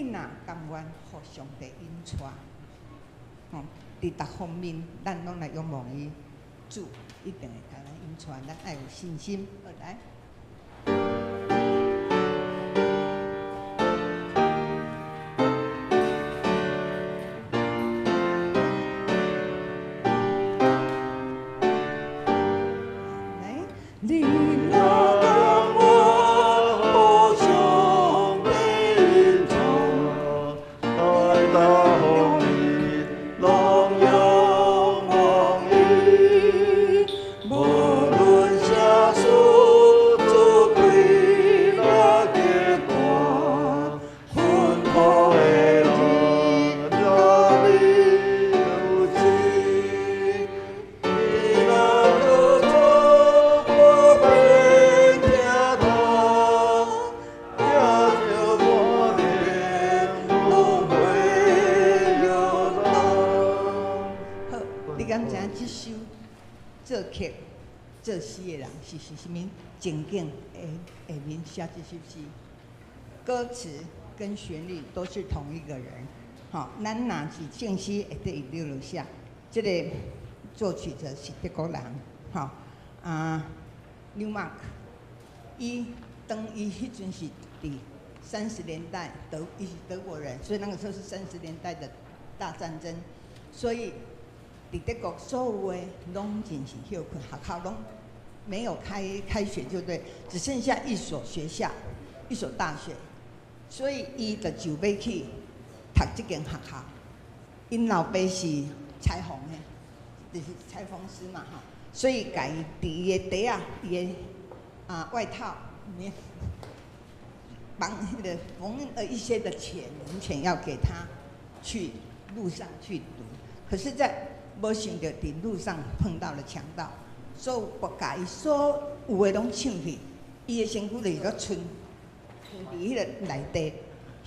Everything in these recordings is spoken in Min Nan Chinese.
你若甘願予上帝引帶，吼，佇逐方面，咱攏來仰望伊，主一定會共咱引帶，咱愛有信心。好，來。來，你若甘願予上帝引帶，在大風裡攏仰望伊，無論啥事做開若極大，困苦的路共你扶持。你若靠主，無變疼痛，徛石盤頂攏袂搖動。好，你敢知影這首作曲、作詩的人是啥物情景下下面寫這首詩？歌詞跟旋律都是同一個人。吼，咱若是正詩會得伊溜落寫，這個作曲者是德國人，吼啊，Neumark，伊當伊彼陣是佇30年代伊是德國人，所以那個時候是三十年代的大戰爭，所以佇德國所有的攏盡是歇睏，學校攏沒有開學就對，只剩下一所學校，一所大學，所以伊就就欲去讀這間學校。𪜶老爸是裁縫的，就是裁縫師嘛吼，所以共伊佇伊的袋仔，伊的外套裡面綁彼個縫了一些的錢，零錢要給他去路上去讀。可是，在無想著佇路上碰到了強盜，所以共伊所有的攏搶去，伊的身軀就是閣賰賰佇彼個內底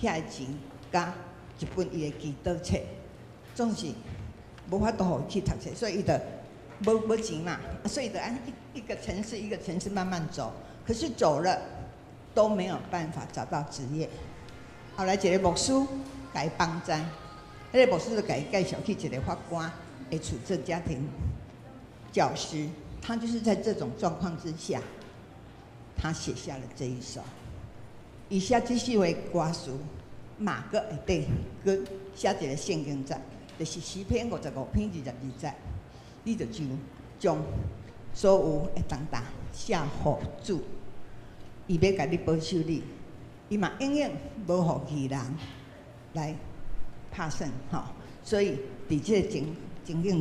遐个錢，佮一本伊的祈禱冊，總是無法度予伊去讀冊，所以伊就無錢嘛，所以就按一個城市一個城市慢慢走，可是走了都沒有辦法找到職業。後來一個牧師共伊幫贊，彼個牧師就共伊介紹去一個法官的厝做家庭教師，他就是在這種狀況之下，他寫下了這一首。伊寫這首的歌詞，嘛閣會得閣寫一個聖經節，就是詩篇55篇22節，你就將所有的重擔卸予主，伊欲共你保守你，伊嘛永遠無予義人來拍算吼。所以佇這個情景一個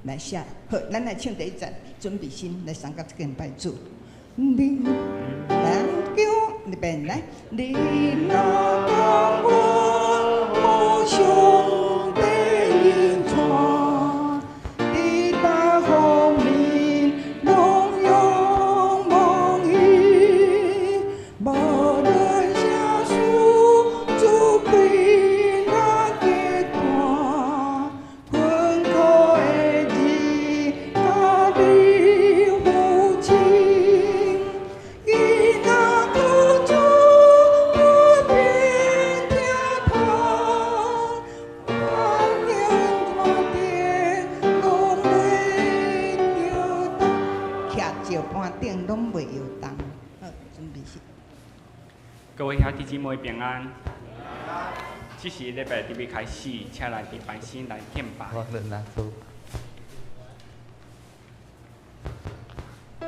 來寫，好，咱來唱第一節，準備心來參加這個拜主。你來叫，你邊來，你若甘願予上帝引帶，佇大風裡攏仰望伊，無論啥事阻開若極大，困苦的日共你扶持。伊若靠主不變疼痛，環境盤頂攏袂搖動，徛石盤頂攏袂搖動。好，準備起。各位兄弟姊妹平安。這是禮拜特別開始，請咱佇班先來敬拜。我來拿出。你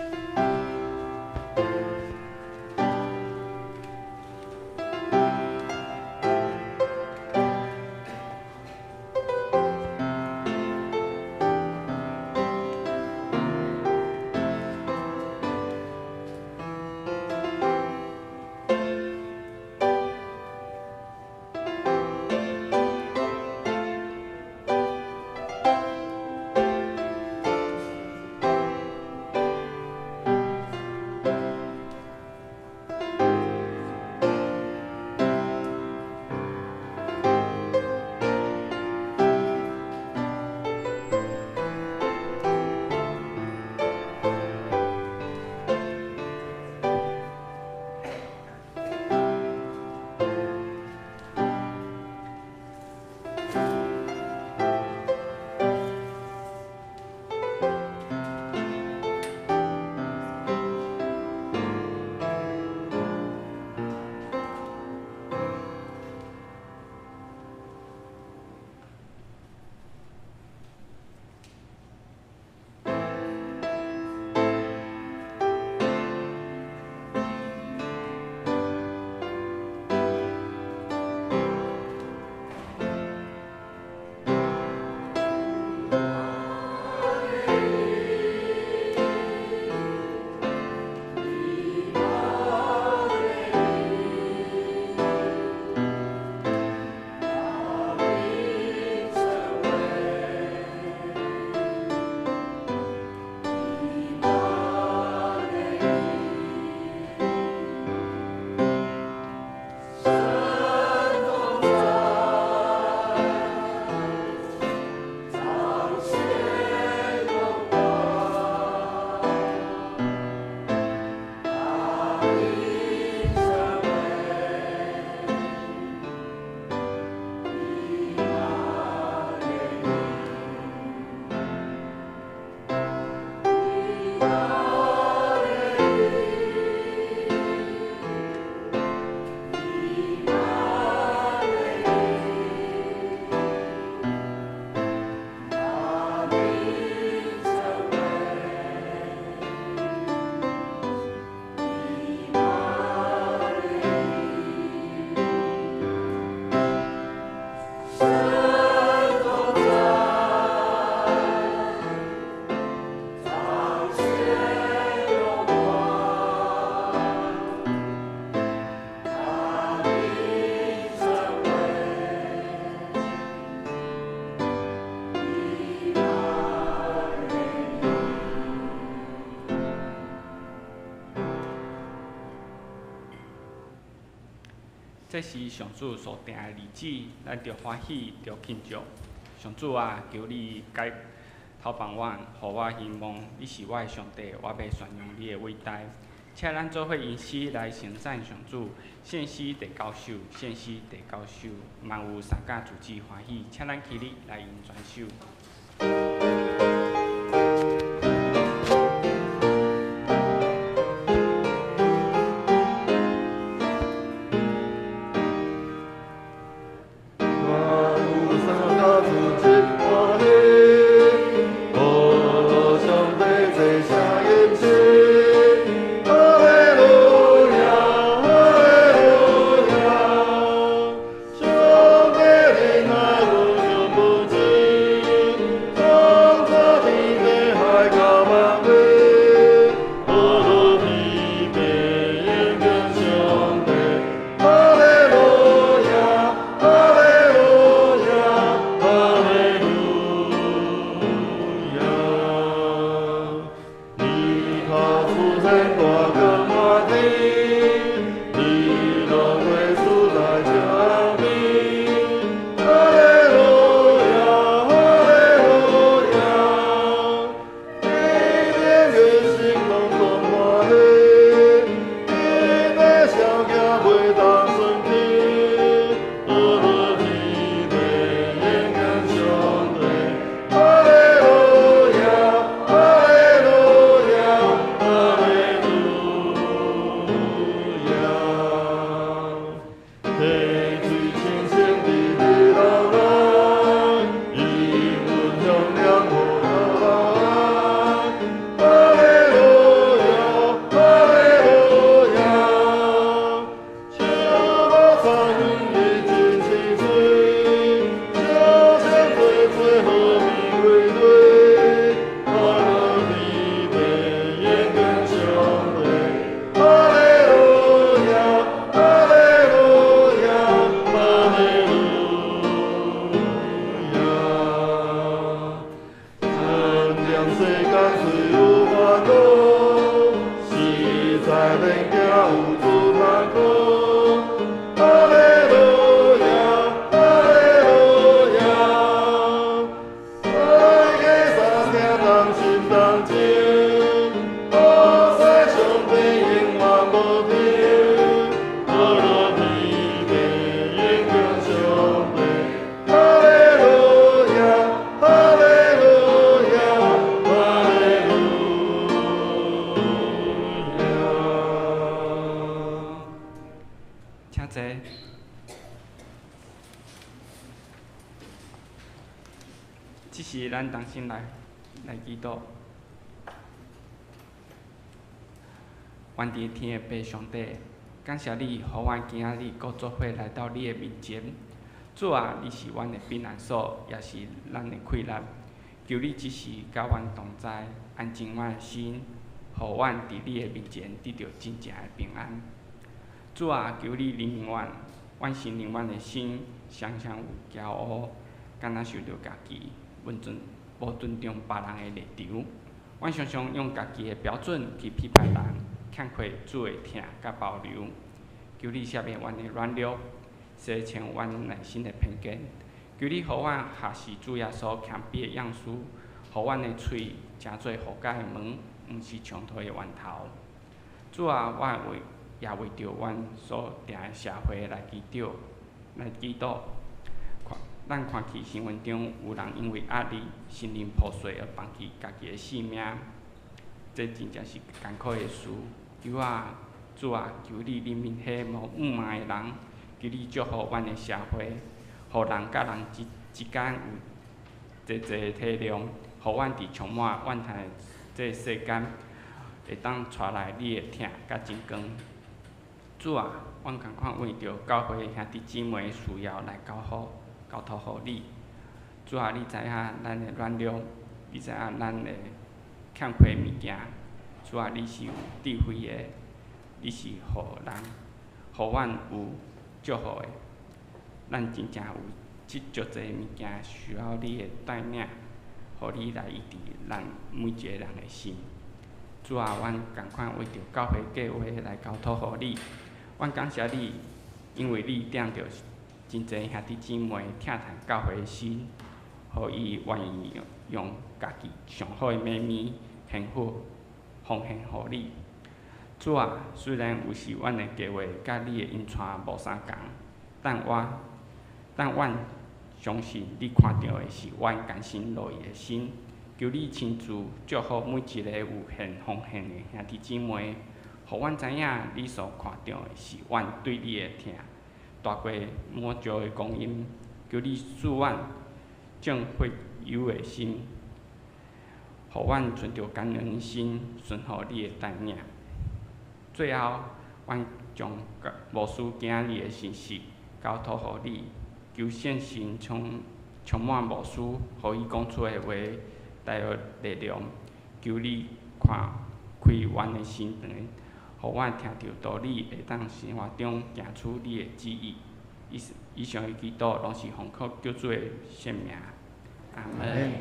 這是上主所定的日子，咱著歡喜，著慶祝。上主啊，求你改頭幫阮，予我希望。你是我的上帝，我欲宣揚你的偉大。請咱做伙吟詩來稱讚上主，獻詩第九首，獻詩第九首，萬有三甲自之歡喜。請咱起立來吟全首。這時咱同心來祈禱。願佇天的父上帝，感謝你，予阮今仔日閣做伙來到你的面前。主啊，你是阮的避難所，也是咱的氣力。求你這時佮阮同在，安靜阮的心，予阮佇你的面前得著真正的平安。主啊，求你憐憫阮，阮承認阮的心常常有驕傲，敢若受著家己，無尊重別人的立場。阮常常用家己的標準去批判人，欠缺主的疼佮包容。求你赦免阮的軟弱，洗清阮內心的偏見。求你予阮學習主耶穌謙卑的樣式，予阮的喙成做和解的門，毋是衝突的源頭。主啊，我也為著阮所埕的社會來祈禱，來祈禱。咱看起新聞中有人因為壓力、心靈破碎而放棄家己的性命，這真正是艱苦的事。求啊，主啊，求你憐憫彼無盼望的人，求你祝福阮的社會，予人佮人之間有濟濟的體諒，予阮佇充滿怨嘆的這世間，會當帶來你的疼佮真光。主啊，阮仝款為著教會兄弟姊妹的需要來交託予你。主啊，你知影咱的軟弱，你知影咱的欠缺物件。主啊，你是有智慧的，你是予人，予阮有祝福的。咱真正有這足濟物件需要你的帶領，予你來醫治咱每一個人的心。主啊，阮仝款為著教會計劃來交託予你。阮感謝你，因為你疼著真濟兄弟姊妹，疼嘆教會的心，予伊願意用家己上好的美物獻付奉獻予你。主啊，雖然有時阮的計劃佮你的引帶無相仝，但阮相信你看著的是阮甘心樂意的心。求你親自祝福每一个有獻奉獻的兄弟姊妹，予阮知影你所看著的是阮對你的疼，大過滿足的光陰。求你賜阮正悔憂的心，予阮存著感恩心，順服你的帶領。最後，阮將牧師今仔日的信息交託予你，求聖神充滿牧師，予伊講出的話帶有力量。求你看開阮的心腸，予阮聽著道理，會當生活中行出你的旨意。以上的祈禱，攏是奉靠救主的聖名。阿門。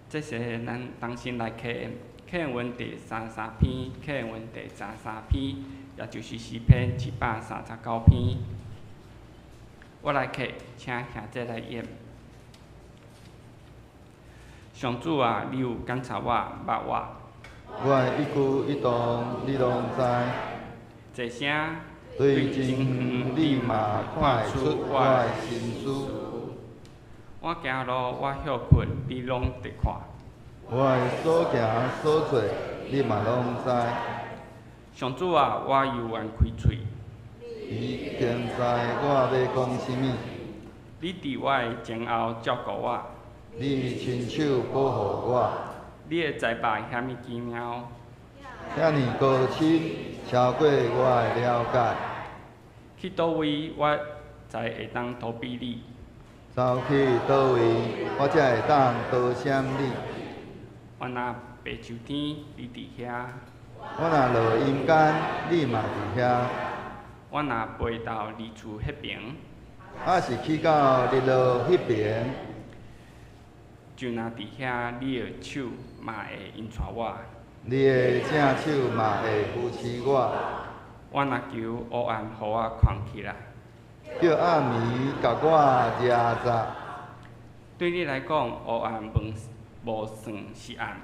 這是咱同心來課課文第三三篇，課文第三三篇，也就是詩篇139篇。我來課，請兄弟來演。上主啊，你有監察我，捌我。我的一舉一動，你攏知。這聲對真遠，你嘛看會出我的心思。我行路，我歇睏，你攏佇看。我的所行所做，你嘛攏知。上主啊，我猶原開喙。你已經知我欲講啥物。你佇我的前後照顧我。你親手保護我。你的才目遐爾奇妙。遐爾高深，超過我的了解。去佗位，我才會當逃避你？走去佗位，我才會當逃閃你？我若爬上天，你佇遐；我若落陰間，你嘛佇遐。我若飛到日出彼爿，抑是去到日落彼爿，就若佇遐，你的手嘛會引帶我。你的正手嘛會扶持我。我若求黑暗予我囥起來，叫暗暝共我遮罩。對你來講，黑暗無算是暗。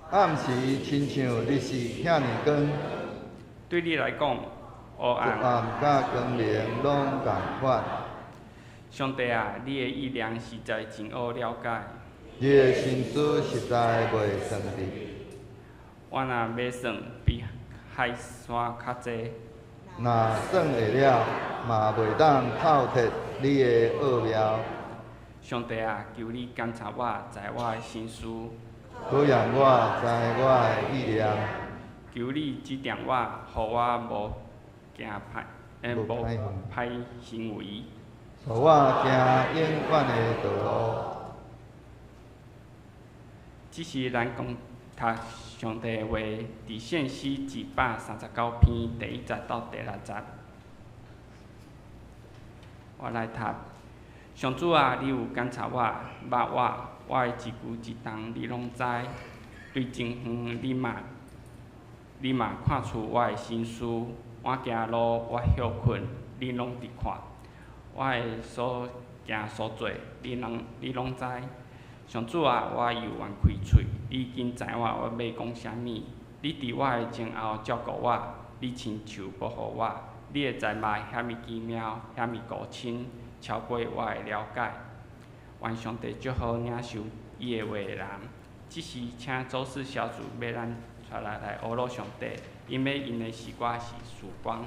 暗時親像日時遐爾光。對你來講，黑暗暗佮光明攏仝款。上帝啊，你的意念實在真奧了解。你的心思實在袂算佇。我若欲算，比海沙較濟。若算會了，嘛袂當透徹你的奧妙。上帝啊，求你監察我，知我的心思。好讓我知我的意念。求你指點我，予我無行歹，無歹行為。予我行永遠的道路。這是咱講讀上帝的話，佇聖詩139篇第一節到第六節。我來讀。上主啊，你有監察我，捌我，我的一舉一動你攏知。對真遠，你嘛看出我的心思。我行路，我歇睏，你攏佇看。我的所行所做，你攏知。上主啊，我猶原開喙，你已經知我我欲講啥物。你佇我的前後照顧我，你親手保護我。你的才目遐爾奇妙，遐爾高深，超過我的了解。願上帝祝福領受伊的話的人。這時，請周四小組欲咱傳帶來來呵咾上帝，𪜶欲用的詩歌是曙光。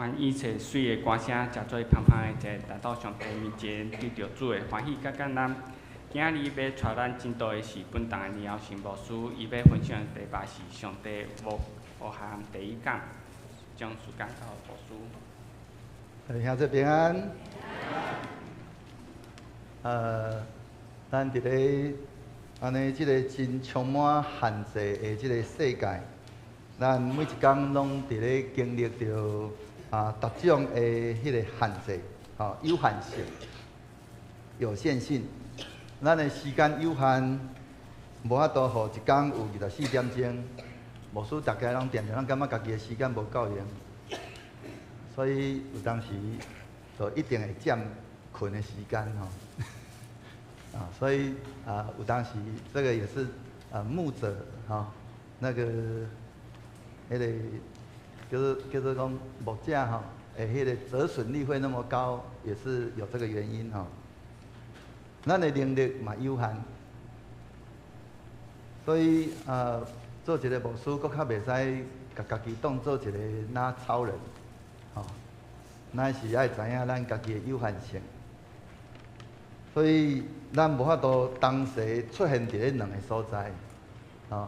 願一切媠的歌聲，誠做芳芳的一個來到上帝面前，得著主的歡喜佮感恩。今仔日欲帶咱進度的是本堂的林耀成牧師，伊欲分享的題目是上帝無限第一講，將時間交予牧師。兄弟平安。咱佇咧按呢這个真充滿限制的這个世界，咱每一工攏佇咧經歷著逐種的彼个限制，吼，有限性、有限性。咱的時間有限，無法度予一工有24點鐘。牧師逐家攏定定攏感覺家己的時間無夠用，所以有當時就一定會佔睏的時間吼。所以有當時這個也是牧者吼，那個彼個叫做講牧者吼，彼个折損率會那麼高，也是有這個原因吼。咱的能力嘛有限，所以做一個牧師，閣較袂使共家己當做一個若超人，吼，咱是愛知影咱家己的有限性，所以咱無法度同時出現佇咧兩个所在，吼。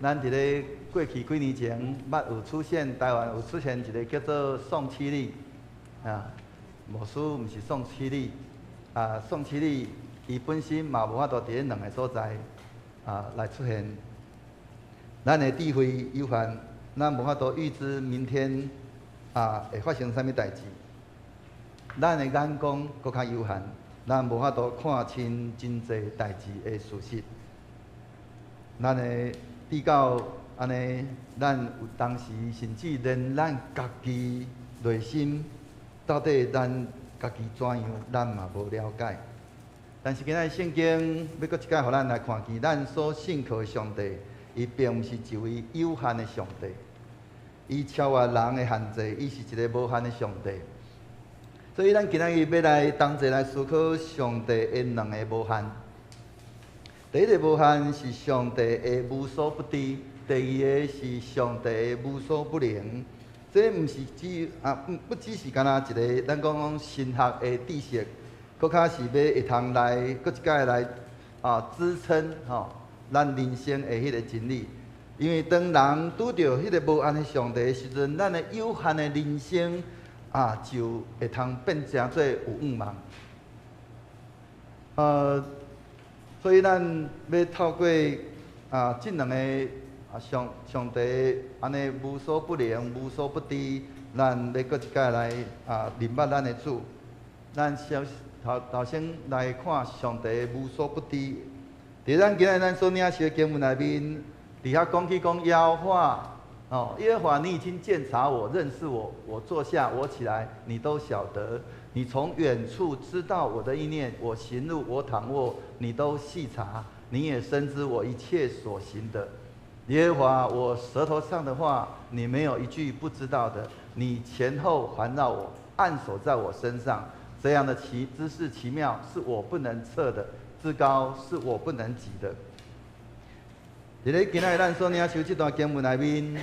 咱佇咧過去幾年前，捌有出現台灣有出現一个叫做宋七力，牧師毋是宋七力，宋七力伊本身嘛無法度佇咧兩个所在來出現。咱的智慧有限，咱無法度預知明天會發生啥物代誌。咱的眼光閣較有限，咱無法度看清真濟代誌的事實。咱會比較按呢，咱有當時甚至連咱家己內心到底咱家己怎樣，咱嘛無了解。但是今仔日聖經欲閣一擺予咱來看見，咱所信靠的上帝，伊並毋是一位有限的上帝，伊超越人的限制，伊是一个無限的上帝。所以咱今仔日欲來同齊來思考上帝的兩个無限。第一个無限是上帝的無所不知，第二个是上帝的無所不能。這毋是只啊，不只是干焦一个咱講講神學的知識，閣較是欲會通來閣一擺來支撐吼咱人生的彼个真理。因為當人拄著彼个無限的上帝的時陣，咱的有限的人生就會通變成做有向望。所以咱欲透過這兩个上帝按呢無所不能、無所不知，咱欲閣一擺來認捌咱的主。咱先頭頭先來看上帝無所不知。佇咱今仔日咱所領受的經文內面，佇遐講起講耶和華，哦，耶和華，你已經鑒察我、認識我，我坐下、我起來，你都曉得。你從遠處知道我的意念，我行路、我躺臥，你都細察。你也深知我一切所行的。耶和華，我舌頭上的話，你沒有一句不知道的。你前後環繞我，按手在我身上，這樣的奇知識奇妙，是我不能測的，至高是我不能及的。佇咧今仔日咱所領受這段經文內面，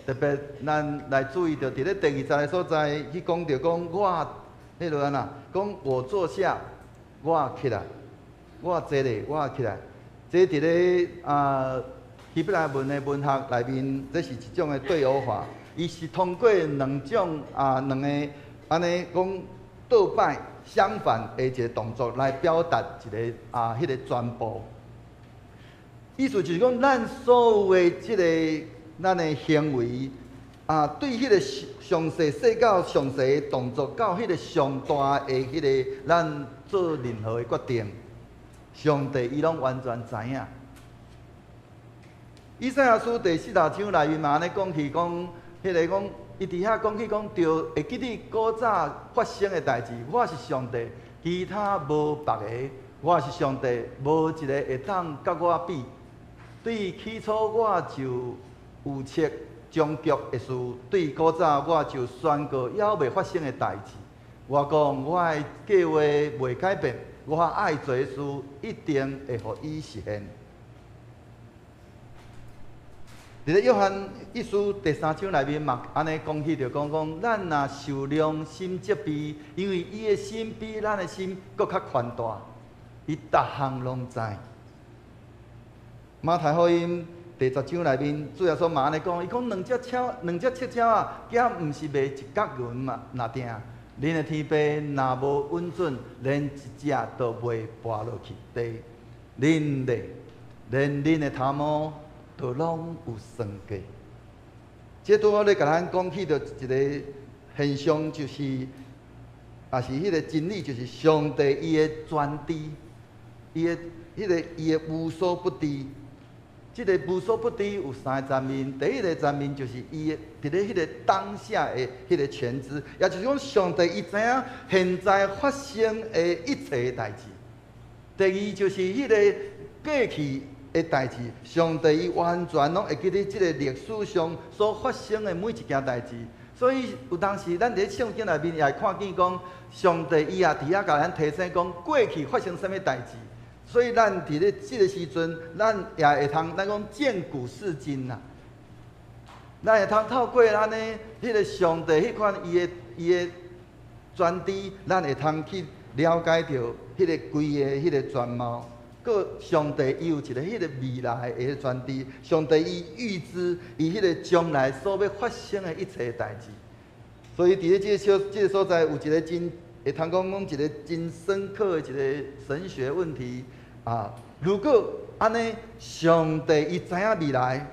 特別咱來注意著，佇咧第二節的所在，去講著講我，彼落按怎？講我坐下，我起來，我坐咧，我起來。這佇咧希伯來文的文學內面，這是一種的對偶法。伊是通過兩種兩个按呢講倒擺相反的一个動作來表達一个彼个全部。意思就是講，咱所有的這个咱的行為對彼个上細細到上細的動作，到彼个上大的彼个咱做任何的決定，上帝伊攏完全知影。以賽亞書第40章內面嘛按呢講起講，彼个講，伊佇遐講起講，著會記得古早發生的代誌，我是上帝，其他無別个，我是上帝，無一个會當佮我比。對起初我就預測終局的事，對古早我就宣告猶未發生的代誌。我講我的計劃袂改變，我愛做的事一定會予伊實現。佇咧約翰一書第三章內面嘛，按呢講起著講講，咱若受良心責備，因為伊的心比咱的心閣較寬大，伊逐項攏知。馬太福音第10章內面，主耶穌嘛按呢講，伊講兩隻鍬，兩隻赤鍬仔，敢毋是賣一角銀嘛？若定，恁的天父若無允准，連一隻都袂跋落去地。恁咧，連恁的頭毛都攏有算過。這拄好咧共咱講起著一个現象，就是，也是彼个真理，就是上帝伊的全知，伊的彼个伊的無所不知。這个無所不知有三个層面，第一个層面就是伊的佇咧彼个當下的彼个全知，也就是講上帝伊知影現在發生的一切代誌。第二就是彼个過去的代誌，上帝伊完全攏會記得這个歷史上所發生的每一件代誌。所以有當時咱佇咧聖經內面也會看見講，上帝伊也佇遐共咱提醒講過去發生啥物代誌。所以咱佇咧這个時陣，咱也會通咱講見古視今啦。咱會通透過按呢，彼个上帝彼款伊的全知，咱會通去了解著彼个規个彼个全貌。閣上帝伊有一个彼个未來的全知，上帝伊預知伊彼個將來所欲發生的一切代誌。所以佇咧這个小這个所在有一个真會通講講一个真深刻的一个神學問題啊！如果按呢，上帝伊知影未來，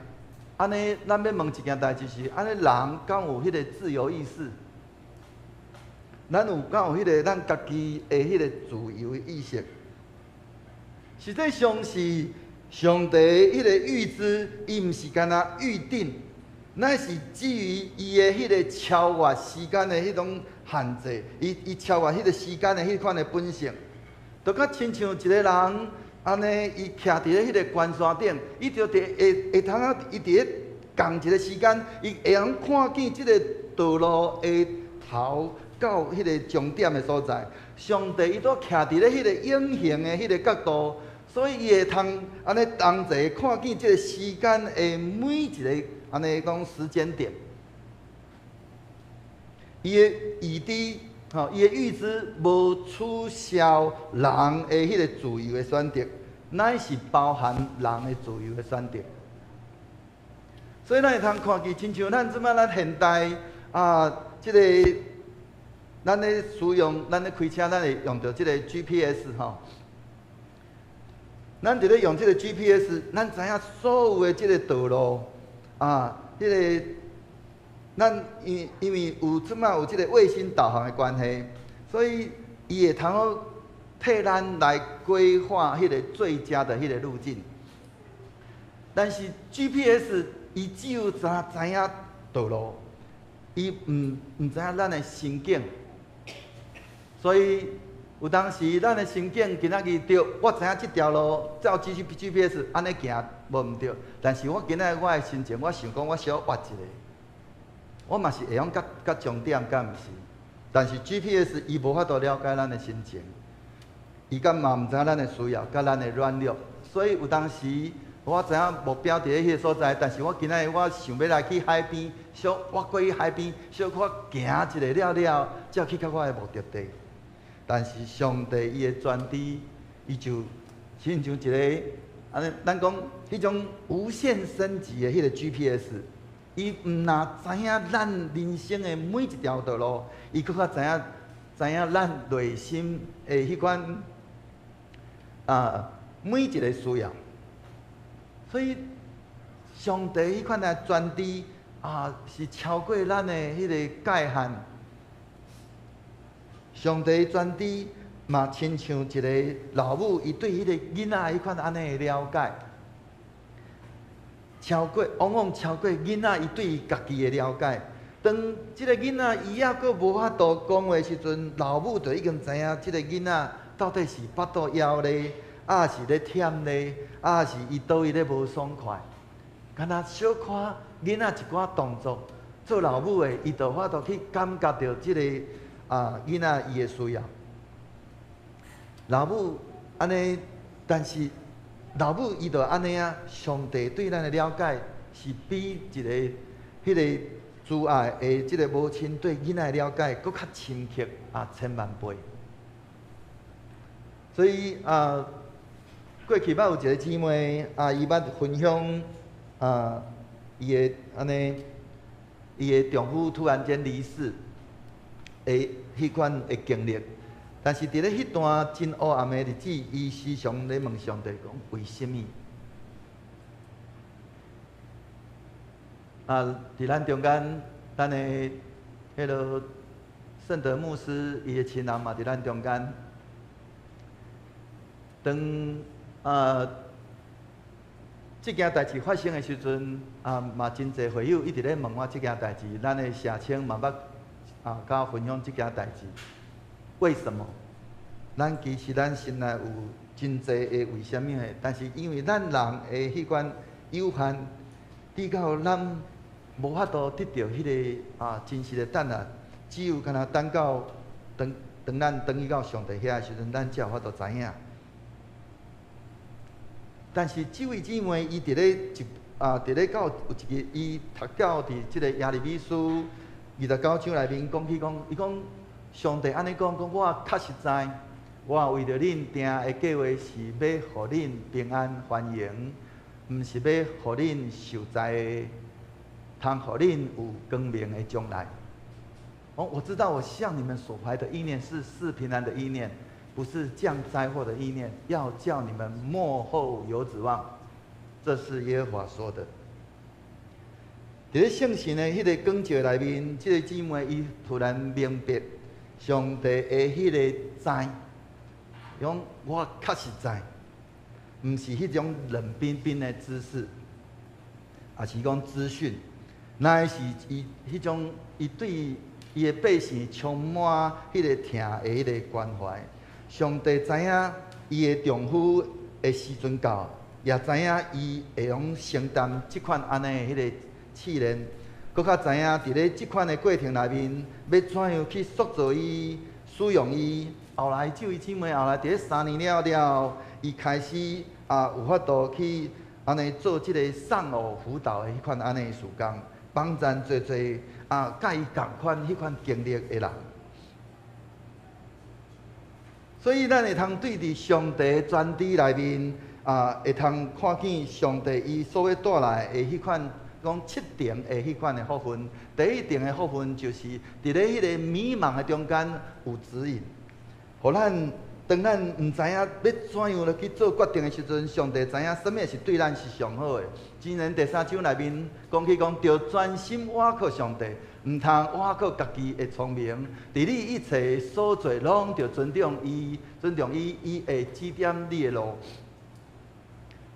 按呢，咱欲問一件代誌是：按呢人敢有彼个自由意識？咱有敢有彼个咱家己的彼个自由的意識？實際上是上帝彼個預知，伊毋是干焦預定，乃是基於伊的彼個超越時間的彼種限制，伊超越彼個時間的彼款的本性，就較親像一個人按呢，伊徛佇咧彼個懸山頂，伊就佇會會通啊，伊佇咧仝一個時間，伊會通看見這個道路的頭到彼個終點的所在。上帝伊都徛佇咧彼個永恆的彼個角度，所以伊會通按呢同齊看見這個時間的每一個按呢講時間點。伊的預知，吼，伊的預知無取消人的彼個自由的選擇，乃是包含人的自由的選擇。所以咱會通看見，親像咱這擺咱現代啊，這個咱咧使用，咱咧開車，咱會用著這個 GPS 吼。咱佇咧用這個 GPS，咱知影所有的這個道路啊，彼個咱因為有這擺有這個衛星導航的關係，所以伊會通好替咱來規劃彼個最佳的彼個路徑。但是 GPS 伊只有知影道路，伊毋知影咱的心境，所以有當時咱的心境今仔日對，我知影這條路照 GPS 按呢行無毋對，但是我今仔日我的心情，我想講我小挖一下，我嘛是會用到到終點，敢毋是？但是 GPS 伊無法度了解咱的心情，伊敢嘛毋知影咱的需要，佮咱的軟弱，所以有當時我知影目標佇咧彼個所在，但是我今仔日我想欲來去海邊，小挖過去海邊，小可行一下了了，才去到我的目的地。但是上帝伊的全知，伊就親像一個按呢，咱講彼種無限升級的彼個 GPS，伊毋若知影咱人生的每一條道路，伊閣較知影知影咱內心的彼款啊每一個需要。所以，上帝彼款的全知啊，是超過咱的彼個界限。上帝全知嘛，親像一個老母，伊對彼個囡仔彼款按呢的了解，超過往往超過囡仔伊對伊家己的了解。當這個囡仔伊猶閣無法度講話時陣，老母就已經知影這個囡仔到底是腹肚枵咧，抑是咧忝咧，抑是伊佗位咧無爽快。敢若小可囡仔一寡動作，做老母的伊就法度去感覺著這個囡仔伊的需要。老母按呢，但是老母伊就按呢啊，上帝對咱的了解是比一個彼個慈愛的這個母親對囡仔的了解閣較深刻啊，千萬倍。所以啊，過去捌有一個姊妹啊，伊捌分享啊，伊的按呢，伊的丈夫突然間離世的彼款的經歷。但是佇咧彼段真黑暗的日子，伊時常咧問上帝講：為啥物？啊，佇咱中間，咱的彼个聖德牧師伊的親人嘛佇咱中間。當啊，這件代誌發生的時陣，啊嘛真濟會友一直咧問我這件代誌，咱的社青嘛捌啊共我分享這件代誌。為什麼？咱其實咱心內有真濟的為啥物的，但是因為咱人的彼款有限，直到咱無法度得著彼個啊真實的答案，只有干焦等到當當咱轉去到上帝遐的時陣，咱才有法度知影。但是這位姊妹，伊佇咧一啊，佇咧到有一個，伊讀到佇這個耶利米書29章內面講起講，伊講上帝按呢講，講我確實知，我為著恁定的計劃是欲予恁平安繁榮，毋是欲予恁受災的，通予恁有光明的將來。哦，我知道我向你們所懷的意念是賜平安的意念，不是降災禍的意念，要叫你們末後有指望。這是耶和華說的。佇咧聖神的彼個光照內面，這個姊妹伊突然明白，上帝的彼个知，講我確實知，毋是彼種冷冰冰的知識，抑是講資訊，乃是伊彼種伊對伊的百姓充滿彼个疼的彼個關懷。上帝知影伊的丈夫的時陣到，也知影伊會用承擔這款按呢的彼个試煉，閣較知影佇咧這款的過程內面，欲怎樣去塑造伊、使用伊。後來這位姊妹後來佇咧3年了了後，伊開始啊有法度去按呢做這個喪偶輔導的彼款按呢的事工，幫贊濟濟啊，佮伊仝款彼款經歷的人。所以咱會通對佇上帝全知內面啊，會通看見上帝伊所欲帶來的彼款講七重的彼款的福分。第一重的福分就是佇咧彼个迷茫的中間有指引，予咱當咱毋知影欲怎樣來去做決定的時陣，上帝知影啥物是對咱是上好的。箴言第三章內面講起講，著專心倚靠上帝，毋通倚靠家己的聰明。佇你一切所做，攏著尊重伊，尊重伊，伊會指點你的路。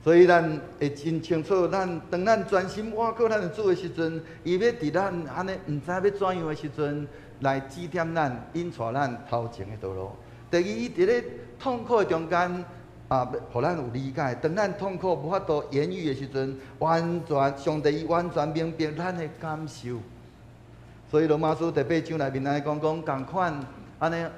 所以咱會真清楚，咱當咱專心倚靠咱的主的時陣，伊欲佇咱按呢毋知欲怎樣的時陣，來指點咱、引帶咱頭前的道路。第二，伊佇咧痛苦的中間啊，予咱有理解。當咱痛苦無法度言語的時陣，完全上帝伊完全明白咱的感受。所以羅馬書第八章內面按呢講講仝款按呢，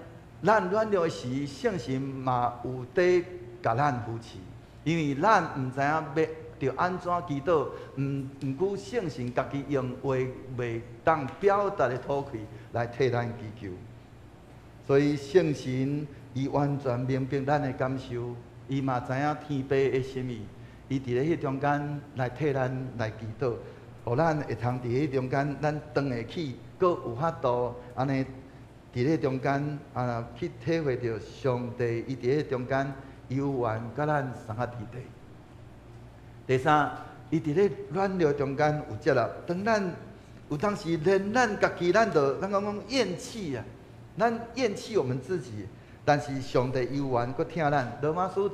咱軟弱的時，聖神嘛有佇共咱扶持，因為咱毋知影欲著按怎祈禱，毋過聖神家己用話袂當表達的吐氣來替咱祈求。所以聖神伊完全明白咱的感受，伊嘛知影天父的心意，伊佇咧彼中間來替咱來祈禱，予咱會通佇彼中間，咱當會起，閣有法度按呢佇咧中間啊去體會著上帝伊佇咧中間猶原佮咱相合佇底。第三，伊佇咧軟弱中間有接納，當咱有當時連咱家己，咱就咱講講厭棄啊。咱厭棄我們自己，但是上帝猶原閣疼咱。羅馬書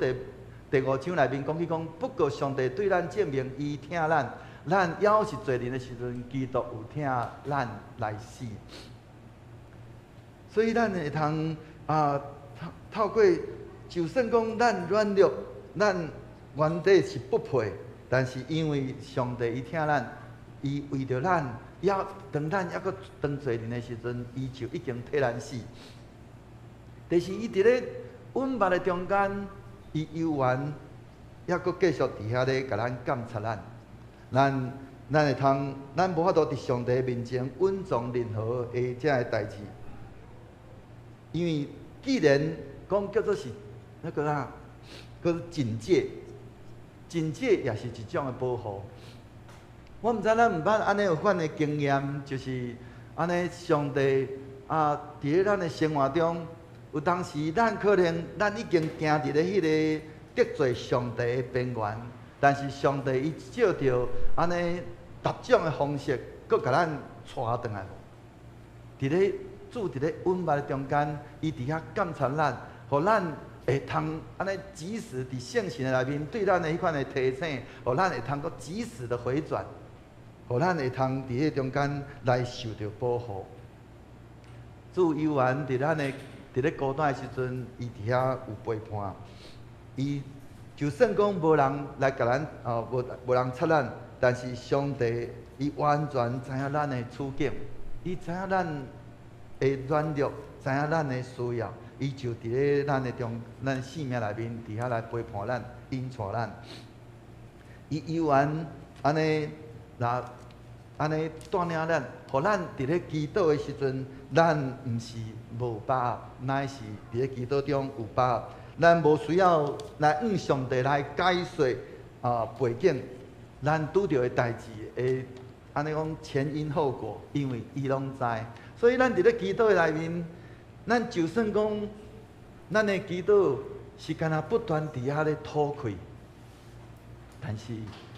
第五章內面講起講，不過上帝對咱證明，伊疼咱，咱猶是罪人的時陣，基督有疼咱來死。所以咱會通啊透過，就算講咱軟弱，咱原底是不配，但是因為上帝伊疼咱，伊為著咱。猶當咱猶閣當罪人的時陣，伊就已經替咱死。第四，伊佇咧隱密的中間，伊猶原猶閣繼續佇遐咧共咱監察咱。咱會通，咱無法度佇上帝面前隱藏任何的這个代誌，因為既然講叫做是那個啊，叫做警戒，警戒也是一種的保護。我毋知咱毋捌按呢有款的經驗，就是按呢上帝啊，佇咧咱的生活中，有當時咱可能咱已經行佇咧彼个得罪上帝的邊緣，但是上帝伊借著按呢特種的方式，閣共咱帶轉來。佇咧主佇咧隱密的中間，伊佇遐監察咱，予咱會通按呢及時佇聖神的內面對咱的彼款的提醒，予咱會通閣及時的回轉。予咱會通佇彼中間來受著保護。主猶原佇咱的佇咧孤單的時陣，伊佇遐有陪伴。伊就算講無人來共咱，哦，無人插咱，但是上帝伊完全知影咱的處境，伊知影咱的軟弱，知影咱的需要，伊就佇咧咱的中，咱生命內面佇遐來陪伴咱、引帶咱。伊猶原按呢。若按呢帶領咱，予咱佇咧祈禱的時陣，咱毋是無把握，乃是佇咧祈禱中有把握。咱無需要來向上帝來解說啊背景，咱拄著的代誌會按呢講前因後果，因為伊攏知。所以咱佇咧祈禱的內面，咱就算講咱的祈禱是敢若不斷佇遐咧吐氣，但是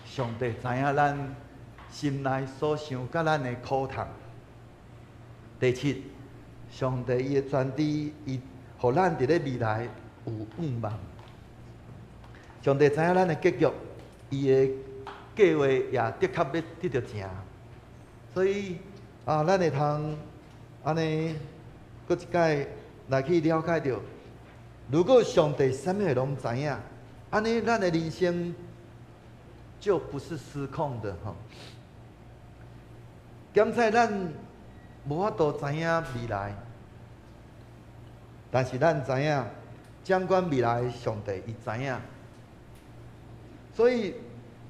上帝知影咱心內所想佮咱的苦痛。第七，上帝伊的全知，伊予咱佇咧未來有盼望。上帝知影咱的結局，伊的計劃也的確欲得著成。所以啊，咱會通按呢，閣一擺來去了解著，如果上帝啥物攏知影，按呢，咱的人生就不是失控的吼。兼且咱無法度知影未來，但是咱知影掌管未來的上帝伊知影，所以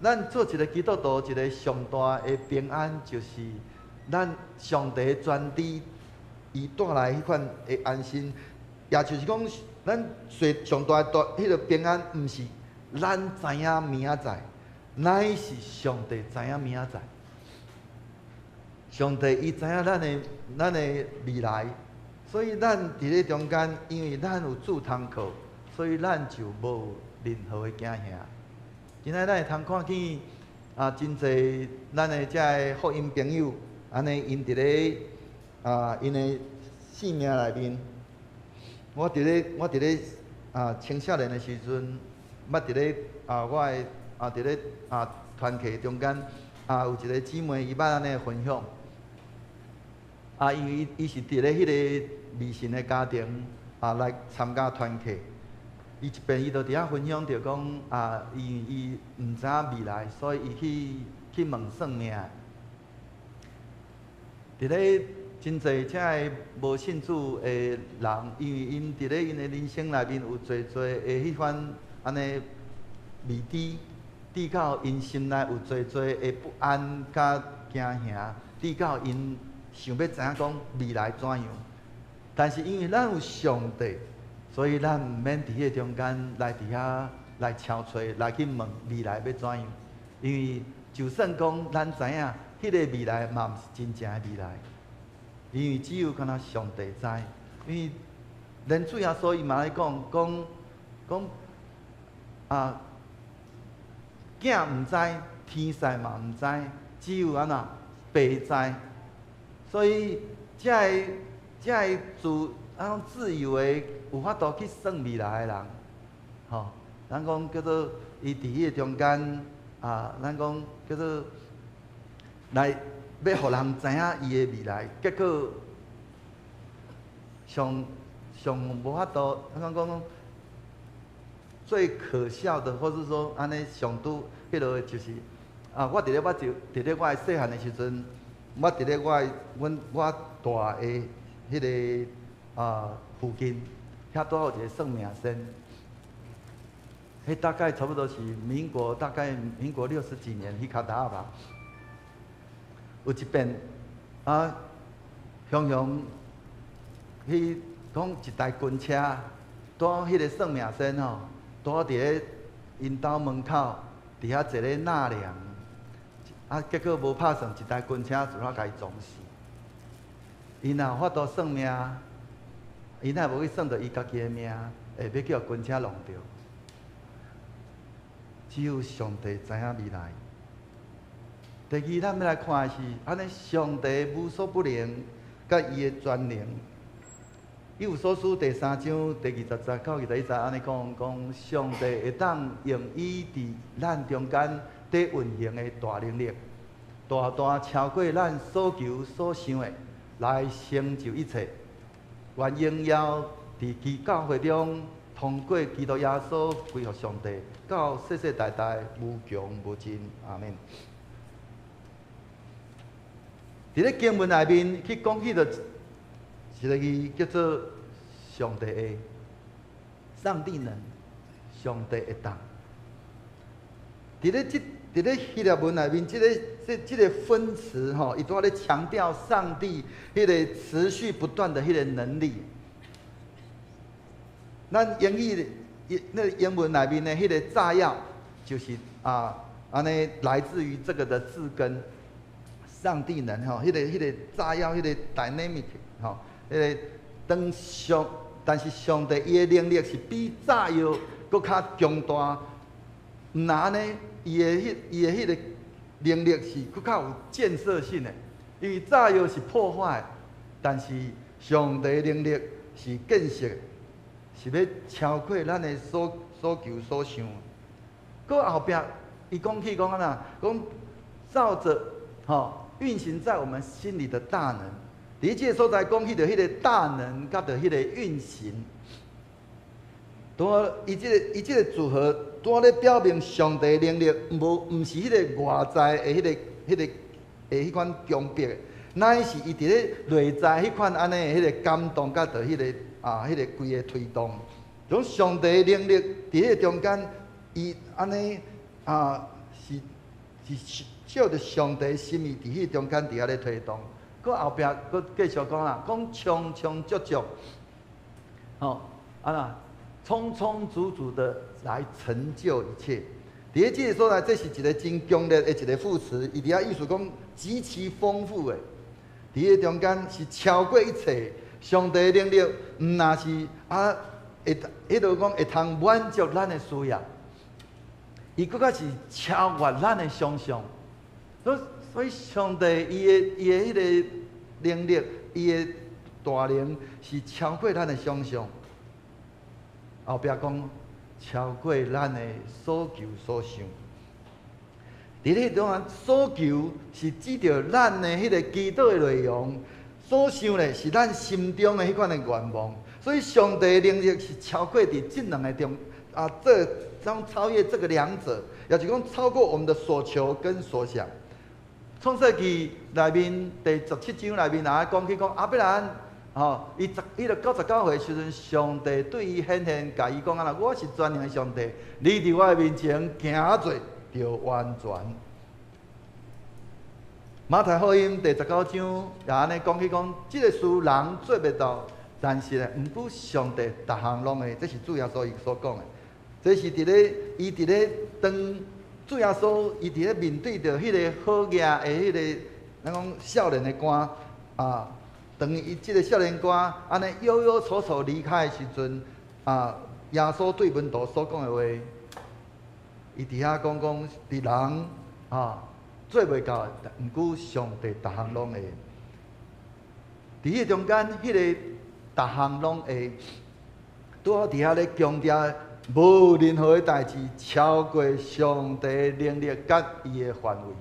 咱做一個基督徒，一個上大的平安，就是咱上帝的全知，伊帶來彼款的安心，也就是講，咱最上大的彼個平安，毋是咱知影明仔載，乃是上帝知影明仔載。上帝伊知影咱的未來，所以咱佇咧中間，因為咱有主通靠，所以咱就無任何的驚嚇。今仔咱會通看見啊，真濟咱的遮个福音朋友，按呢𪜶佇咧啊，𪜶的生命內面，我佇咧啊青少年的時陣，捌佇咧啊我的啊佇咧啊團契中間啊有一個姊妹，伊捌按呢分享。啊，因為伊是佇咧彼個未信的家庭啊來參加團契，伊一遍伊就佇遐分享著講啊，因為伊毋知影未來，所以伊去問算命。佇咧真濟遮个無信主的人，因為𪜶佇咧𪜶的人生內面有濟濟的彼款按呢未知，致到𪜶心內有濟濟的不安佮驚嚇，致到𪜶想欲知影講未來怎樣。但是因為咱有上帝，所以咱毋免佇彼个中間來佇遐來敲揣，來去問未來欲怎樣。因為就算講咱知影，彼个未來嘛毋是真正的未來，因為只有干焦上帝知。因為連主耶穌伊嘛咧講講講啊，囝毋知，天父嘛毋知，只有按怎爸知。所以，遮个自啊自由的有法度去算未來的人，吼，咱講叫做伊佇彼個中間啊，咱講叫做來欲予人知影伊的未來，結果上上無法度，咱講最可笑的，或是說按呢上拄彼落就是啊，我佇咧我就佇咧我的細漢的時陣，我佇咧我的阮我蹛的彼个啊附近，遐拄好有一個算命仙。彼大概差不多是民國大概民國六十幾年彼較早吧。有一遍啊，雄雄去講一台軍車，拄好彼个算命仙吼，拄好佇咧𪜶兜門口，佇遐坐咧納涼。啊，結果無拍算，一台軍車就遐共伊撞死。伊若有法度算命，伊若無去算著伊家己的命，會欲叫軍車挏著。只有上帝知影未來。第二，咱欲來看的是，按呢上帝無所不能，佮伊的全能。以弗所書第三章第二十節到21節按呢講，講上帝會當用伊佇咱中間佇運行的大能力，大大超過咱所求所想的，來成就一切。願榮耀佇其教會中，通過基督耶穌歸予上帝，到世世代代無窮無盡。阿們。佇咧經文內面去講起著一个字叫做上帝會，上帝能，上帝會當。佇咧希臘文內面，這個分詞吼，伊拄仔咧強調上帝彼个持續不斷的彼个能力。咱英語那個英文內面的彼个炸藥，就是啊，按呢來自於這個的字根，上帝能吼，彼個炸藥，彼個 dynamic 吼，彼个當上，但是上帝伊的能力是比炸藥閣較強大，毋若按呢，伊的彼个能力是閣較有建設性的，因為炸藥是破壞，但是上帝的能力是建設。上帝能力是建設，是欲超過咱的所求所想。閣後壁，伊講起講按怎，講照著吼運行在我們心裡的大能。佇這個所在講起著彼個大能，佮著彼個運行。拄好，伊這個組合，拄好咧表明上帝能力，無毋是彼個外在的彼個的彼款強迫，乃是伊佇咧內在彼款按呢彼個感動，佮著彼個規个推動。種上帝能力佇彼個中間，伊按呢是照著上帝心意佇彼個中間佇遐咧推動。閣後壁閣繼續講啦，講充充足足，吼啊啦，充充足足的來成就一切。佇咧這個所在，這是一個真強烈的一個副詞，伊佇遐意思講極其豐富的。佇彼個中間是超過一切，上帝能力毋若是會，彼落講會通滿足咱的需要，伊閣較是超越咱的想象。所以上帝伊的彼個能力，伊的大能是超過咱的想象。後壁講超過咱的所求所想。佇咧中間所求是指著咱的彼個祈禱的內容，所想咧是咱心中的彼款的願望。所以上帝能力是超過佇這兩个中啊，這將超越這個兩者，也就是講超過我們的所求跟所想。創世記內面第17章內面，若講起講亞伯蘭，吼，伊十伊著99歲時陣，上帝對伊顯現，共伊講按怎，我是全能的上帝，你佇我的面前行做就完全。馬太福音第19章也按呢講起講，這个事人做袂到，但是咧，毋過上帝逐項攏會，這是主耶穌伊所講的。這是佇咧伊佇咧當主耶穌伊佇咧面對著彼个好額的彼个，咱講少年的官啊，當伊這个少年官按呢憂憂愁愁離開的時陣啊，耶穌對門徒所講的話，伊佇遐講講，佇人啊做袂到，毋過上帝逐項攏會。佇彼個中間，彼个逐項攏會，拄好佇遐咧強調，無任何的代誌超過上帝能力佮伊的範圍。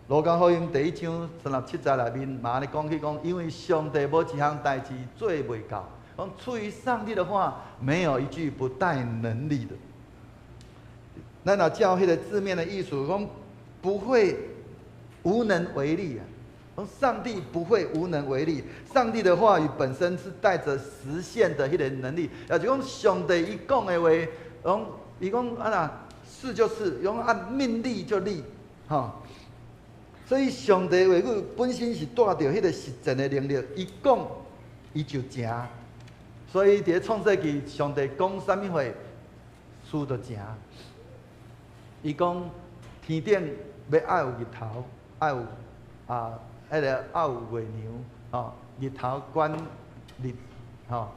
路加福音第1章37節內面嘛按呢講起講，因為上帝無一項代誌做袂到，講出於上帝的話，沒有一句不帶能力的。咱若照彼個字面的意思講，不會無能為力啊。上帝不會無能為力，上帝的話語本身是帶著實現的彼個能力。也就是講，上帝伊講的話，講伊講按怎是就是，講按命立就立，吼。所以上帝話語本身是帶著彼個實踐的能力，伊講伊就成。所以佇咧創世記，上帝講啥物話，事就成。伊講天頂欲愛有日頭，愛有彼个愛有月娘，吼，日頭管日，吼，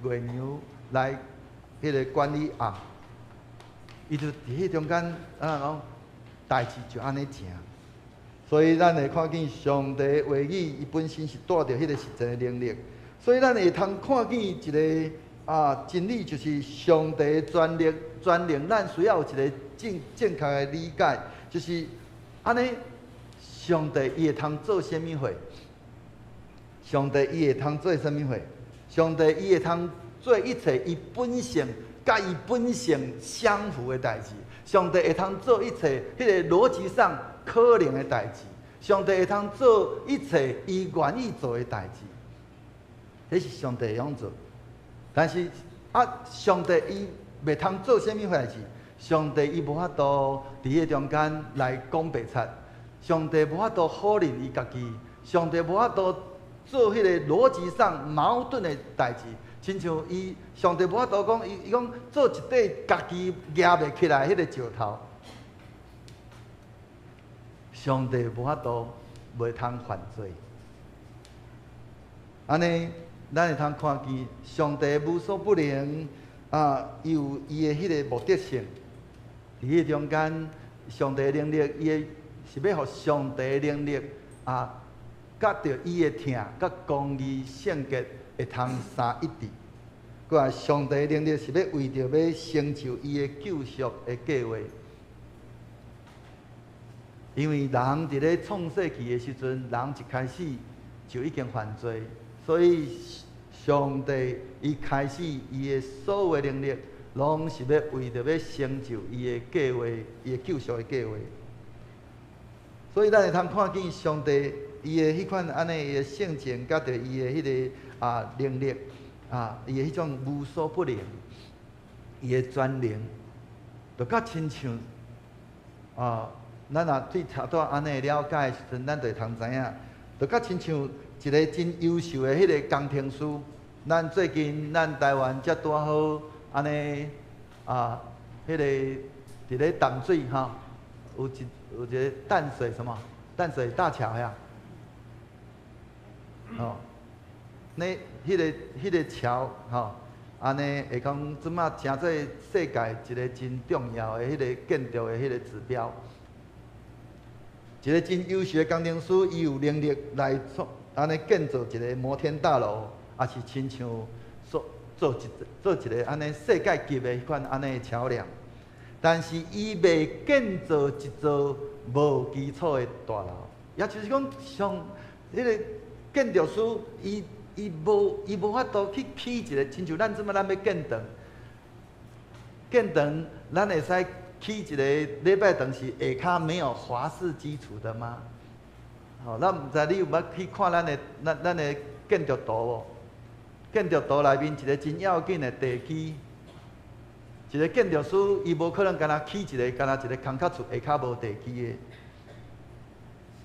月娘來彼个管理暗。伊就佇彼中間，按怎講，代誌就按呢成。所以咱會看見上帝話語，伊本身是帶著彼个實際的能力。所以咱會通看見一个真理，就是上帝權力、權能，咱需要有一个正確的理解，就是按呢，上帝伊會通做啥物貨？上帝伊會通做啥物貨？上帝伊會通做一切伊本性佮伊本性相符的代誌。上帝會通做一切彼个邏輯上可能的代誌。上帝會通做一切伊願意做的代誌。這是上帝會用做，但是上帝伊袂通做啥物代誌？上帝伊無法度佇彼個中間來講白賊，上帝無法度否認伊家己，上帝無法度做彼個邏輯上矛盾的代誌，親像伊上帝無法度講，伊講做一塊家己舉袂起來彼个石頭，上帝無法度袂通犯罪。按呢，咱會通看見上帝無所不能啊，伊有伊的彼个目的性。佇彼個中間，上帝能力，伊的是欲予上帝能力啊，佮著伊的疼，佮公義聖潔會通相一致。閣來，上帝能力是欲為著欲成就伊的救贖的計劃。因為人佇咧創世記的時陣，人一開始就已經犯罪，所以上帝伊開始伊的所有能力，攏是欲為著欲成就伊的計劃，伊的救贖的計劃。所以咱會通看見上帝伊的彼款按呢，伊的性情，佮著伊的彼个能力，伊的彼種無所不能，伊的全能，就佮親像咱若對頭拄按呢了解的時陣，咱就會通知影，就佮親像一个真優秀的彼个工程師。咱最近咱台灣才拄好按呢，彼个佇咧淡水吼，有一个淡水什麼？淡水大橋遐，吼，那彼个橋吼，按呢會講這馬成做世界一个真重要的彼个建築的彼个指標。一个真優秀的工程師，伊有能力來創按呢建造一个摩天大樓，抑是親像做一个按呢世界級的彼款按呢橋梁。但是伊袂建造一座無基礎的大樓，也就是講，像彼个建築師，伊無法度去起一個，親像咱這馬咱欲建堂，建堂咱會使起一個禮拜堂是下跤沒有華氏基礎的嗎？吼，咱毋知你有捌去看咱的建築圖無？建築圖內面一個真要緊的地基，一個建築師伊無可能干焦起一個干焦一個空殼厝下跤無地基的，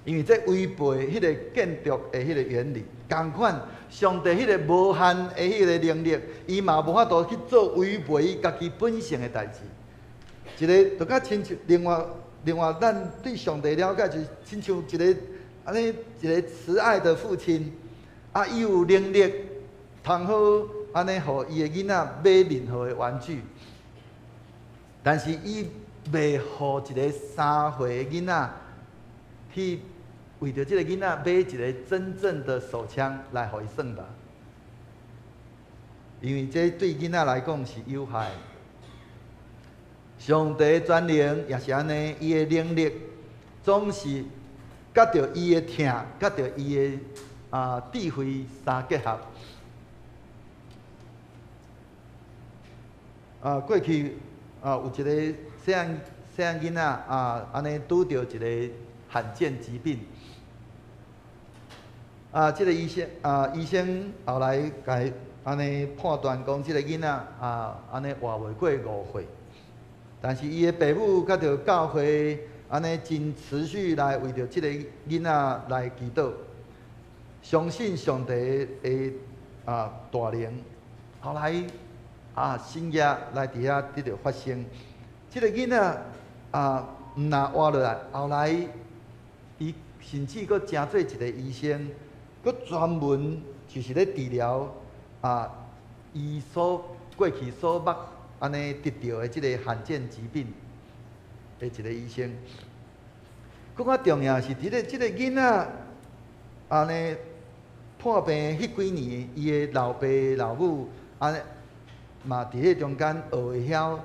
因為這違背彼個建築的彼個原理。仝款，上帝彼個無限的彼個能力，伊嘛無法度去做違背伊家己本性的代誌。一个就較親像另外，咱對上帝了解就是親像一个按呢一个慈愛的父親，伊有能力通好按呢，予伊的囡仔買任何的玩具，但是伊袂予一个3歲的囡仔去為著這个囡仔買一个真正的手槍來予伊耍吧，因為這對囡仔來講是有害。上帝全能也是按呢，伊的能力總是佮著伊的疼，佮著伊的智慧相結合。過去有一個細漢囡仔按呢拄著一个罕見疾病。這个醫生後來共按呢判斷講，這个囡仔按呢活袂過5歲。但是伊的爸母佮著教會按呢真持續來為著這个囡仔來祈禱，相信上帝的大能。後來神蹟來佇遐得著發生，這个囡仔毋若活落來，後來伊甚至閣成做一个醫生，閣專門就是咧治療伊所過去所捌按呢得著的這个罕見疾病的一个醫生。閣較重要是，佇咧這个囡仔按呢破病彼幾年，伊的老爸老母按呢嘛佇彼中間學會曉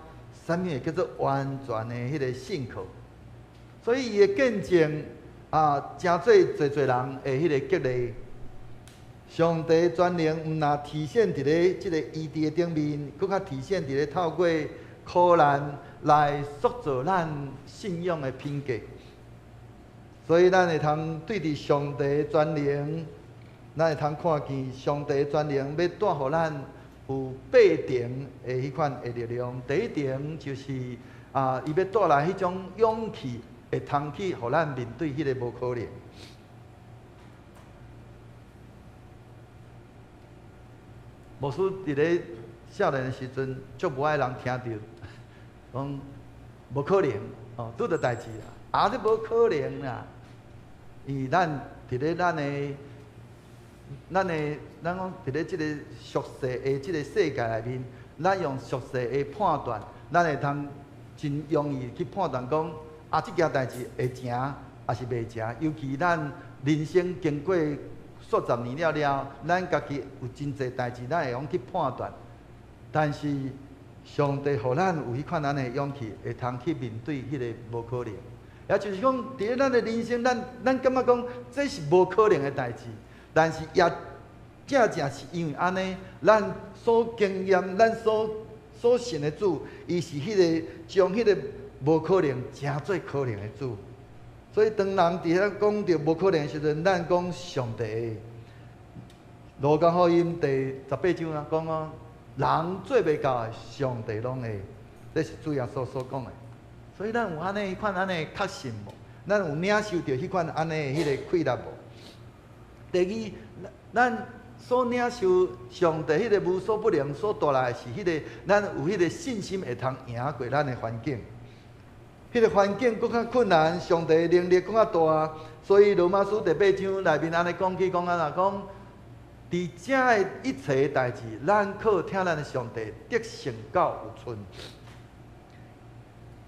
啥物會叫做完全的彼个信靠，所以伊的見證成做濟濟人的彼个激勵。上帝全能毋若體現佇咧這个醫治的頂面，閣較體現佇咧透過苦難來塑造咱信仰的品格。所以咱會通對佇上帝全能，咱會通看見上帝全能欲帶予咱有八重的彼款的力量。第一重就是伊欲帶來彼種勇氣，會通去予咱面對彼个無可能。牧師佇咧少年的時陣，足無愛人聽著，講無可能，哦，拄著代誌啊，這無可能啦。因為咱佇咧咱講佇咧這个俗世的這个世界內面，咱用俗世的判斷，咱會通真容易去判斷講，這件代誌會成，也是袂成。尤其咱人生經過數十年了了，咱家己有真濟代誌，咱會用去判斷。但是上帝予咱有彼款按呢勇氣，會通去面對彼个無可能。也就是講，佇咧咱的人生，咱感覺講這是無可能的代誌，但是也正正是因為按呢，咱所經驗、咱所信的主，伊是彼个將彼个無可能成做可能的主。所以當人佇遐講著無可能的時陣，咱講上帝。路加福音第18章啊，講哦，人做袂到的，上帝攏會。這是主耶穌所講的。所以咱有按呢彼款按呢確信無？咱有領受著彼款按呢彼个氣力無？第二，咱所領受上帝彼个無所不能所帶來的是彼个，咱有彼個信心會通贏過咱的環境。彼個環境閣較困難，上帝的能力閣較大。所以羅馬書第八章內面按呢講起講按怎講？佇遮的一切的代誌，咱靠疼咱的上帝得勝到有賰。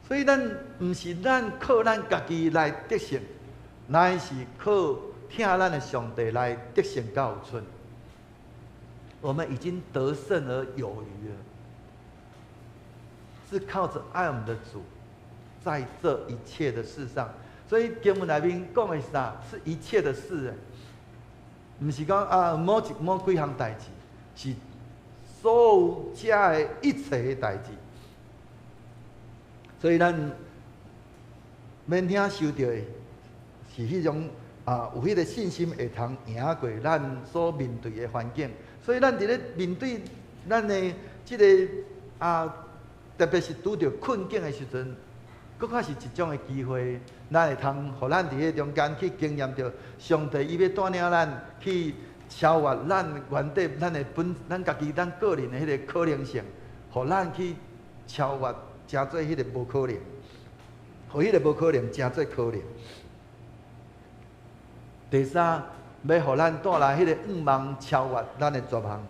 所以咱毋是咱靠咱家己來得勝，乃是靠疼咱的上帝來得勝到有賰。我們已經得勝而有餘了，是靠著愛我們的主，在這一切的事上。所以經文內面講的是啥？是一切的事，毋是講啊某幾項代誌，是所有遮的一切的代誌。所以咱免領受著的是彼種啊，有彼个信心會通贏過咱所面對的環境。所以咱佇咧面對咱的這个啊，特別是拄著困境的時陣，閣較是一種的機會，咱會通予咱佇彼中間去經驗著上帝伊欲帶領咱去超越咱原底咱的本咱家己咱個人的彼个可能性，予咱去超越，成做彼个無可能，予彼个無可能成做可能。第三，欲予咱帶來彼个向望超越咱的絕望。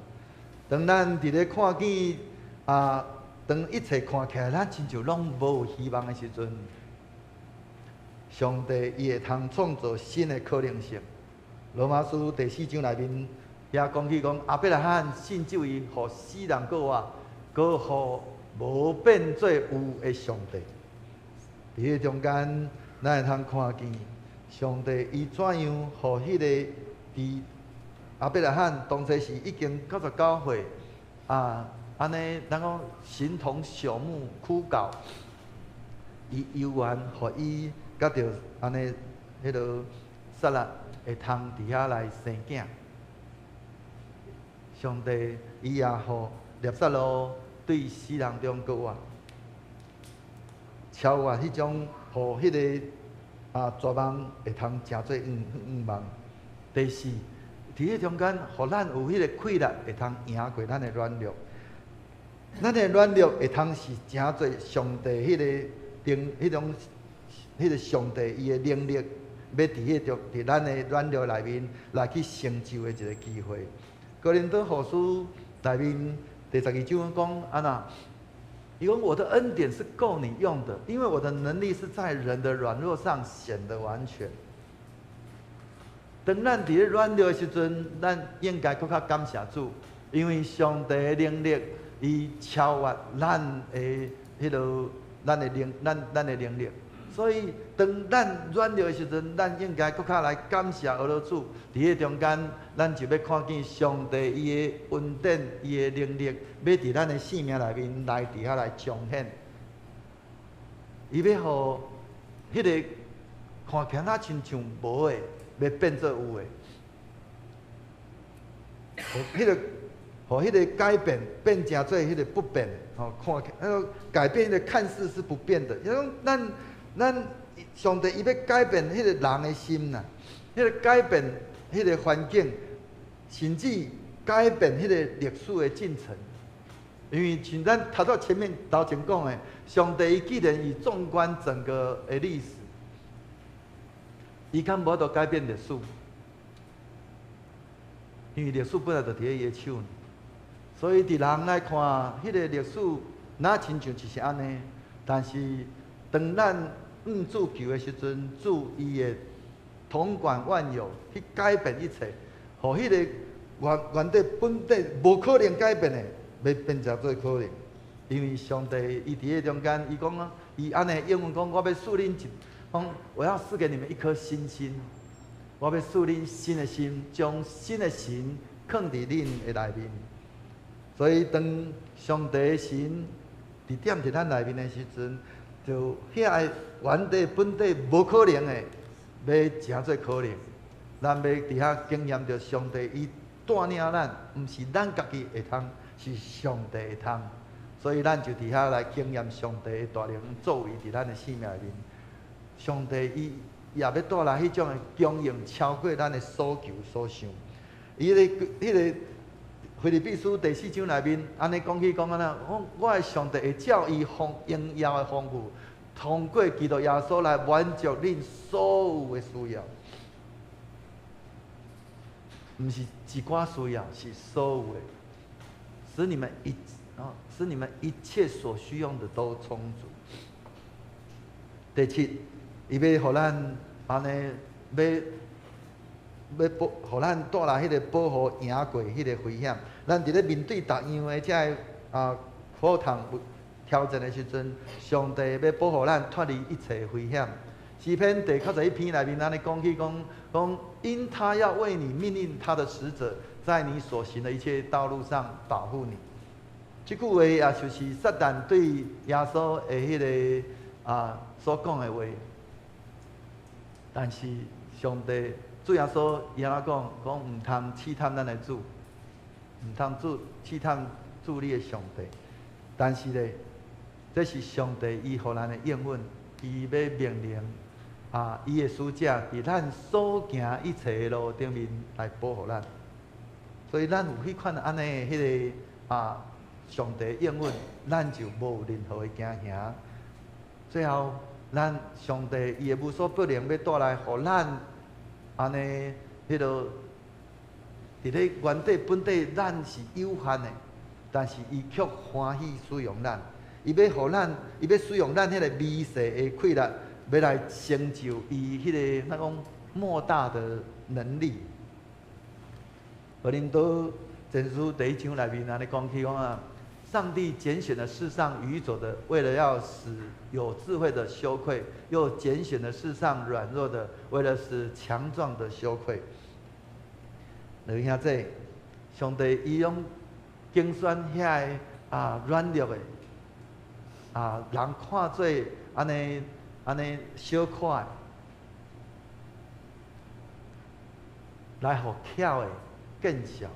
當咱佇咧看見啊，當一切看起來咱親像攏無希望的時陣，上帝伊會通創造新的可能性。羅馬書第四章內面遐講起講，亞伯拉罕信就伊，予死人閣活，閣予無變做有的上帝。佇彼中間，咱會通看見上帝伊怎樣予彼个佇亞伯拉罕當初是已經99歲啊，按呢，咱講形同朽木枯槁，伊猶原予伊佮著按呢，彼个撒拉會通佇遐來生囝。上帝伊也予拉撒路對死人中閣活，超越彼種，予彼个啊絕望會通成做向望。第四，佇彼中間，予咱有彼个氣力，會通贏過咱的軟弱。咱的軟弱會通是成做上帝彼个能，彼種，彼个上帝伊的能力，欲佇彼種佇咱的軟弱內面來去成就的一個機會。哥林多後書內面第12章講按怎？伊講我的恩典是夠你用的，因為我的能力是在人的軟弱上顯得完全。當咱佇咧軟弱的時陣，咱應該閣較感謝主，因為上帝的能力，伊超越咱的彼个咱的能咱咱的能力。所以，當咱軟弱的時陣，咱應該閣較來感謝阿羅主。佇彼中間，咱就欲看見上帝伊的恩典、伊的能力，欲佇咱的生命內面來佇遐來彰顯。伊欲予彼个看起來若親像無的，欲變做有的。予彼个，予彼个改變變成做彼个不變，吼，看起來，彼个改變的看似是不變的，因為咱。咱上帝伊欲改變彼个人的心啦，彼个改變彼个環境，甚至改變彼個歷史的進程。因為像咱頭拄前面頭前講的，上帝伊既然伊縱觀整個的歷史，伊敢無法度改變歷史，因為歷史本來就佇咧伊的手。所以佇人來看，彼個歷史若親像就是按呢，但是當咱向主求的時陣，主伊會統管萬有，去改變一切，予彼個原底本底無可能改變的，欲變成做可能。因為上帝伊佇彼中間，伊講啊，伊按呢英文講，我欲賜恁一，講我要賜給你們一顆新心，我欲賜恁新的心，將新的神囥佇恁的內面。所以當上帝的神佇踮佇咱內面的時陣，就遐个原底本底無可能的，欲成做可能。咱欲佇遐經驗著上帝伊帶領咱，毋是咱家己會通，是上帝會通。所以咱就佇遐來經驗上帝的大能作為佇咱的生命內面。上帝伊也欲帶來彼種的供應，超過咱的所求所想。伊彼個腓立比書第四章內面，按呢講起講按怎，講我的上帝會照伊豐榮耀的豐富，通過基督耶穌來滿足恁所有的需要。毋是一寡需要，是所有的，使你們一切所需用的都充足。第七，伊欲予咱按呢，欲保，予咱帶來彼個保護贏過彼個危險。咱佇咧面對逐樣的這个苦痛挑戰的時陣，上帝欲保護咱脫離一切危險。詩篇第91篇內面，按呢講起講講，因他要為你命令他的使者，在你所行的一切道路上保護你。這句話也就是撒旦對耶穌的彼個所講的話。但是上帝主耶穌伊按怎講？講毋通試探咱的主，毋通主試探主你的上帝。但是咧，這是上帝伊予咱的應允，伊欲命令伊的使者佇咱所行一切的路頂面來保護咱。所以咱有彼款按呢彼個上帝應允，咱就無任何的驚嚇。最後，咱上帝伊的無所不能，欲帶來予咱按呢彼个佇咧原底本底咱是有限的，但是伊卻歡喜使用咱，伊欲予咱，伊欲使用咱彼個微細的氣力，欲來成就伊彼個咱講莫大的能力。哥林多前書第一章內面按呢講起講啊，上帝揀選了世上愚拙的，為了要使有智慧的羞愧；又揀選了世上軟弱的，為了使強壯的羞愧。你聽這，上帝伊攏揀選遐个軟弱的，人看做按呢按呢小可的，來予巧的見笑。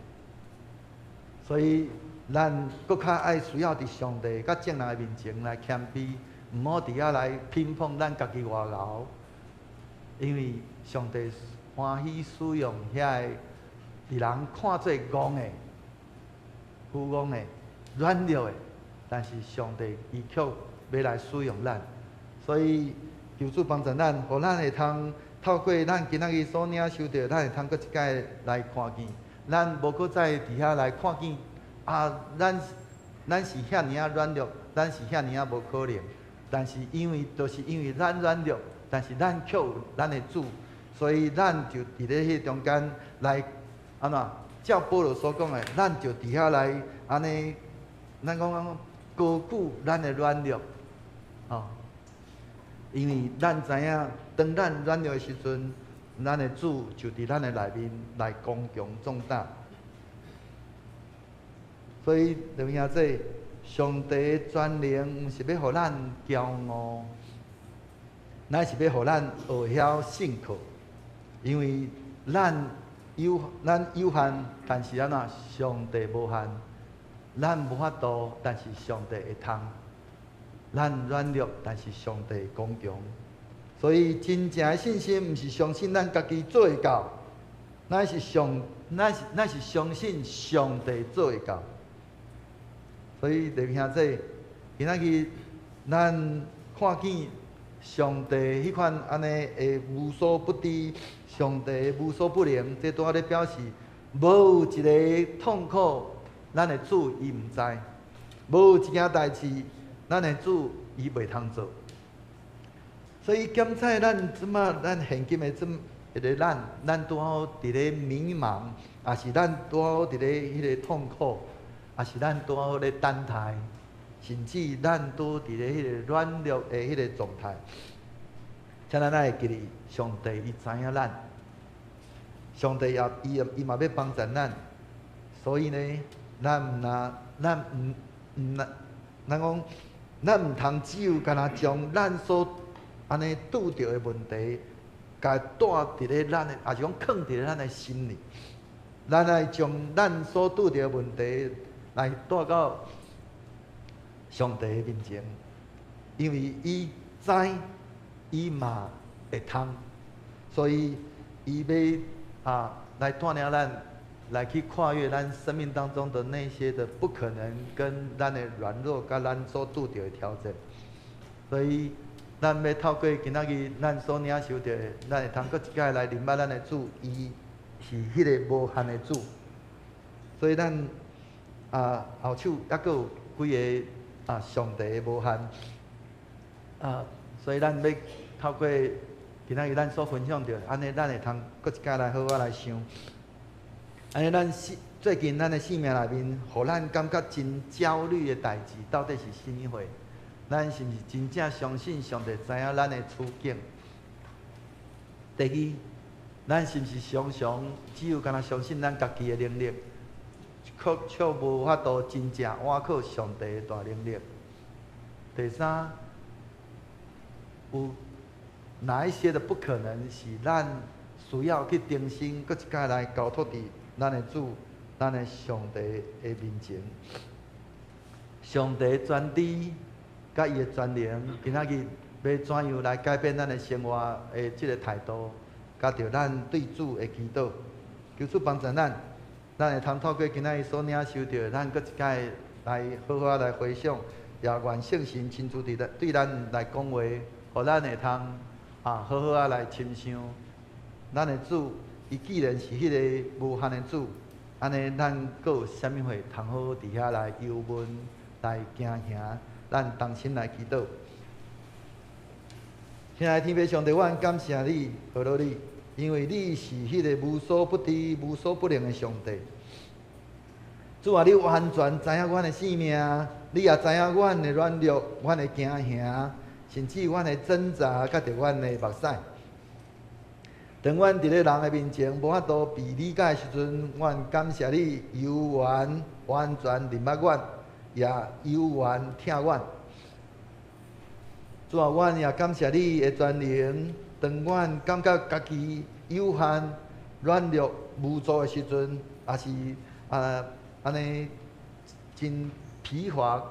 所以咱閣較愛需要佇上帝佮眾人的面前來謙卑，毋好佇遐來評判咱家己偌𠢕，因為上帝歡喜使用遐个佇人看做戇的、虛妄的、軟弱的，但是上帝伊卻欲來使用咱，所以求主幫助咱，予咱會通透過咱今仔日所領受著，咱會通閣一擺來看見，咱無閣再佇遐來看見啊，咱是遐爾仔軟弱，咱是遐爾仔無可能，但是因為就是因為咱軟弱，但是咱卻有咱的主，所以咱就佇咧彼中間來按怎？照保羅所講的，咱就佇遐來按呢，咱講講高舉咱的軟弱，哦，因為咱知影，當咱軟弱的時陣，咱的主就佇咱的內面來剛強壯膽。所以，弟兄姊，上帝的權能毋是欲予咱驕傲，乃是欲予咱學曉信靠，因為咱有限，但是按怎上帝無限。咱無法度，但是上帝會通。咱軟弱，但是上帝剛強。所以真正的信心，毋是相信咱家己做會到，乃是相信上帝做會到。所以弟兄姊，今仔日咱看見上帝彼款按呢會無所不知，上帝無所不能，這拄仔咧表示，無有一个痛苦，咱的主伊毋知；無有一件代誌，咱的主伊袂通做。所以检查咱這馬咱現今的這一个咱，咱拄好佇咧迷茫，抑是咱拄好佇咧彼个痛苦，抑是咱拄好咧等待，甚至咱拄佇咧彼个軟弱的彼个狀態。請咱愛會記得，上帝伊知影咱，上帝也伊伊嘛欲幫助咱，所以呢，咱毋若咱毋毋若，咱講，咱毋通只有干焦將咱所按呢拄著的問題，共帶佇咧咱的，抑是講囥佇咧咱的心裡。咱愛將咱所拄著的問題來帶到上帝的面前，因為伊知，伊嘛會通，所以伊欲來帶領咱來去跨越咱生命當中的那些的不可能，跟咱的軟弱，佮咱所拄著的挑戰。所以，咱欲透過今仔日咱所領受著的，咱會通閣一擺來認捌咱的主，伊是彼个無限的主。所以咱後手猶閣有幾个上帝的無限，所以咱欲透過今仔日咱所分享著，按呢咱會通閣一擺來好好來想。按呢咱最近咱的生命內面，予咱感覺真焦慮的代誌，到底是啥物貨？咱是毋是真正相信上帝知影咱的處境？第二，咱是毋是常常只有干焦相信咱家己的能力，卻卻無法度真正倚靠上帝的大能力？第三，有哪一些的不可能是咱需要去重新閣一擺來交託佇咱的主、咱的上帝的面前？上帝全知佮伊的全能，今仔日欲怎樣來改變咱的生活的這个態度，佮著咱對主的祈禱，求主幫助咱，咱會通透過今仔日所領受著，咱閣一擺來好好來回想，也願聖神親自佇咱對咱來講話，予咱會通好好仔來深想，咱的主，伊既然是彼个無限的主，按呢咱閣有啥物貨通好佇遐來憂悶、來驚嚇？咱同心來祈禱。親愛的天父上帝，我感謝你，呵咾你，因為你是彼个無所不知、無所不能的上帝。主啊，你完全知影阮的性命，你也知影阮的軟弱、阮的驚嚇，甚至阮的掙扎，佮著阮的目屎。當阮佇咧人的面前無法度被理解的時陣，阮感謝你，猶原完全認捌阮，也猶原疼阮。主啊，阮也感謝你的全能。當阮感覺家己有限、軟弱、無助的時陣，抑是按呢真疲乏，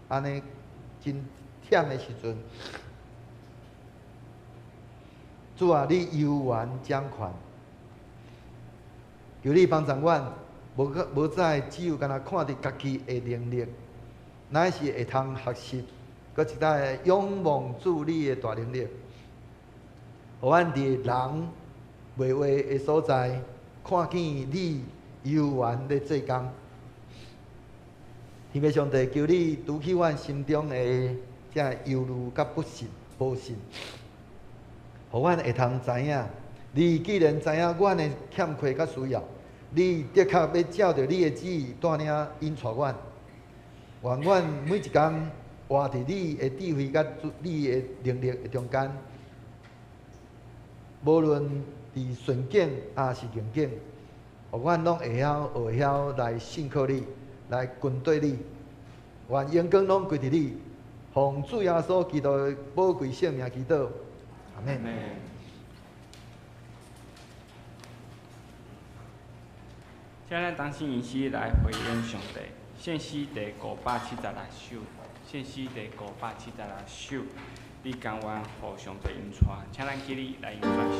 按呢真忝的時陣，主啊，你猶原掌權，求你幫助阮，無再只有干焦看佇家己的能力，乃是會通學習，閣一擺仰望主你的大能力，予阮佇人袂話的所在，看見你猶原咧做工。天父上帝，求你除去阮心中的這憂慮佮不信、無信，予阮會通知影，你既然知影阮的欠缺佮需要，你的確欲照著你的旨意帶領引帶阮，願阮每一工活佇你的智慧佮你的能力的中間，無論佇順境抑是逆境，予阮攏會曉學曉來信靠你，來跟綴你，願榮光攏歸佇你，奉主耶穌基督的寶貴聖名祈禱，阿們。請咱同心一起來回應上帝。獻詩第576首，獻詩第576首，你甘願予上帝引帶，請咱起立來引帶首。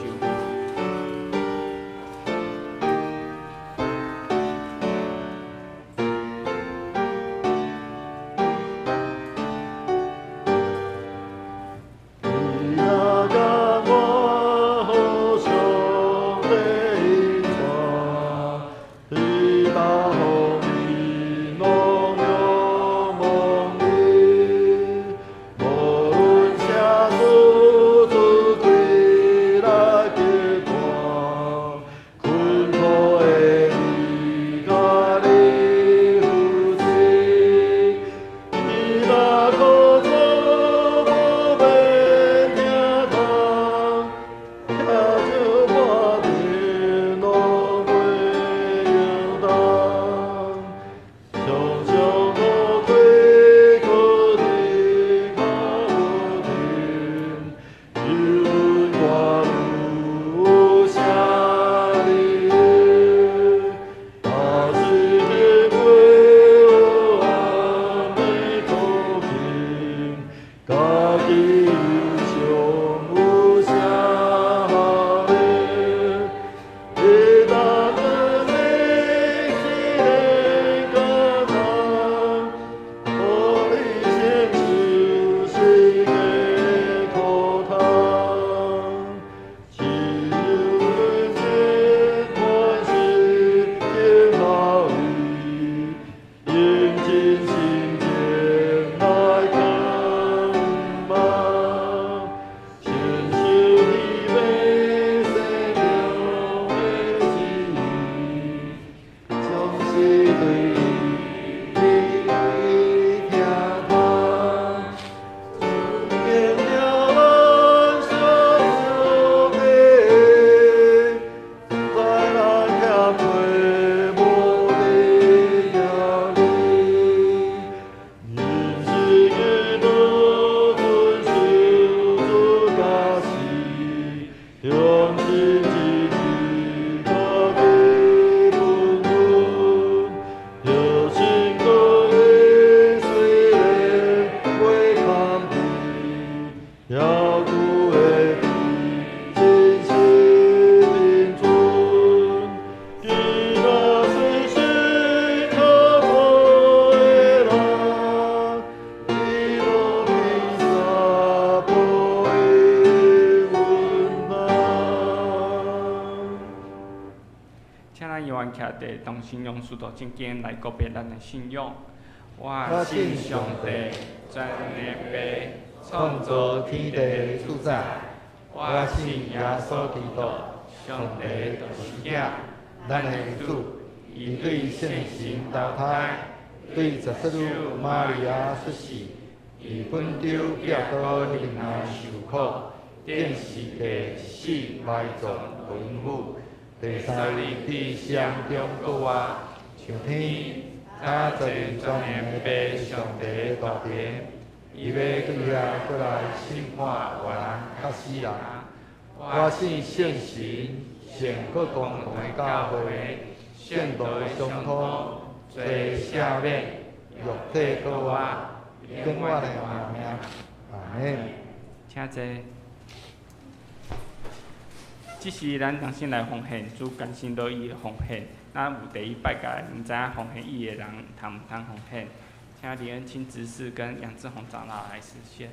無論啥事。相信自己家己分阮，相信阁会虽然袂堪比，犹阁会伫真实并存。囡仔细细较早的人，伊路天三步的温暖。请咱犹原徛伫同心用使徒信经来告白咱的信仰。我我信信上帝上帝，全能的父，创造天地的主宰，我我信信耶耶稣稣基督基督，上上帝帝就是就是囝囝，咱的主，伊对圣神投胎，对十四女玛利亚出世，伫本丢寄托忍耐受苦，钉十字架死埋葬轮斧，第三日伫死人中复活，上天，他坐伫全能的父上帝的大权，伊欲对遐阁来审判活人佮死人。我信圣神，圣各公同的教会，圣徒的相通，罪赦免，肉体复活，永远的命命。阿们。请坐。这是咱同心来奉献，主甘心乐意的奉献。咱有第一摆过，毋知影奉献意的人通毋通奉献？请李恩清执事跟杨志宏长老来实现。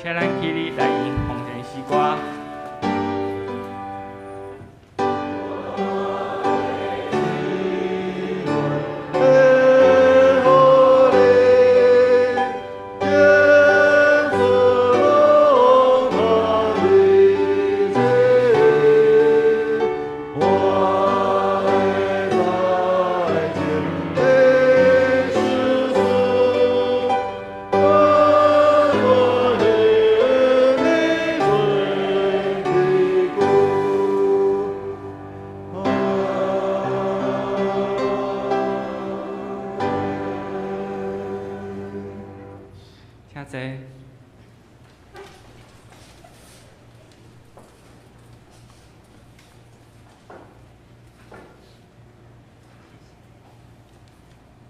请咱起立来用奉献诗歌。请坐。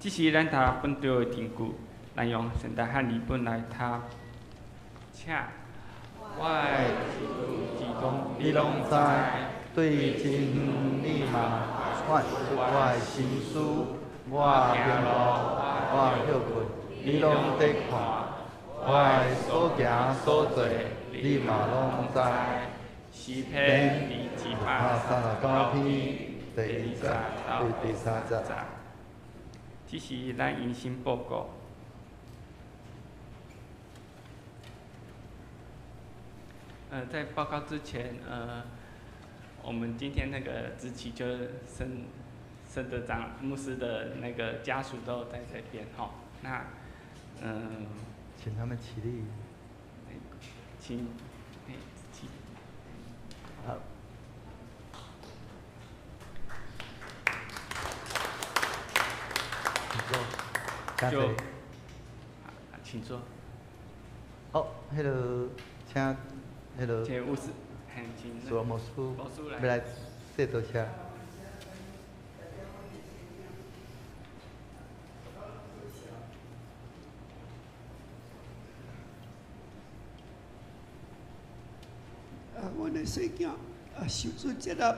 这是咱读本著的证据，咱用现代汉语本来读。请，我的一举一动你拢知，对真远你嘛看出我的心思，我行路，我歇睏，你拢伫看，我的所行所做，你嘛拢知。诗篇239 39篇第一节到第三节。这是咱迎新报告。在报告之前，我们今天那个执期就是圣圣德长牧师的那个家属都在这边哈。那，请他们起立。请，起。好。请坐。请就坐。请坐。好，彼个，请彼个。请牧师，嘿，请。苏牧师，牧师欲来说多谢。阮的细囝受主接纳，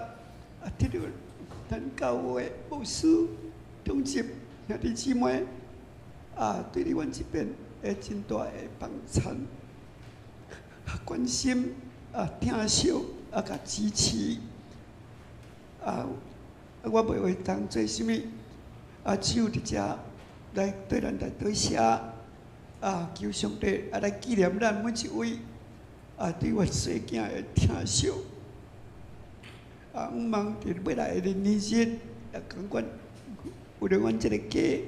得著咱教會牧師、長執兄弟姊妹對佇阮這邊的真大的幫襯、關心、疼惜佮支持。我袂會當做啥物，只有佇遮來對咱來多謝，求上帝來紀念咱每一位對阮細囝的疼惜。向望佇欲來的年日，也仝款為著阮這个家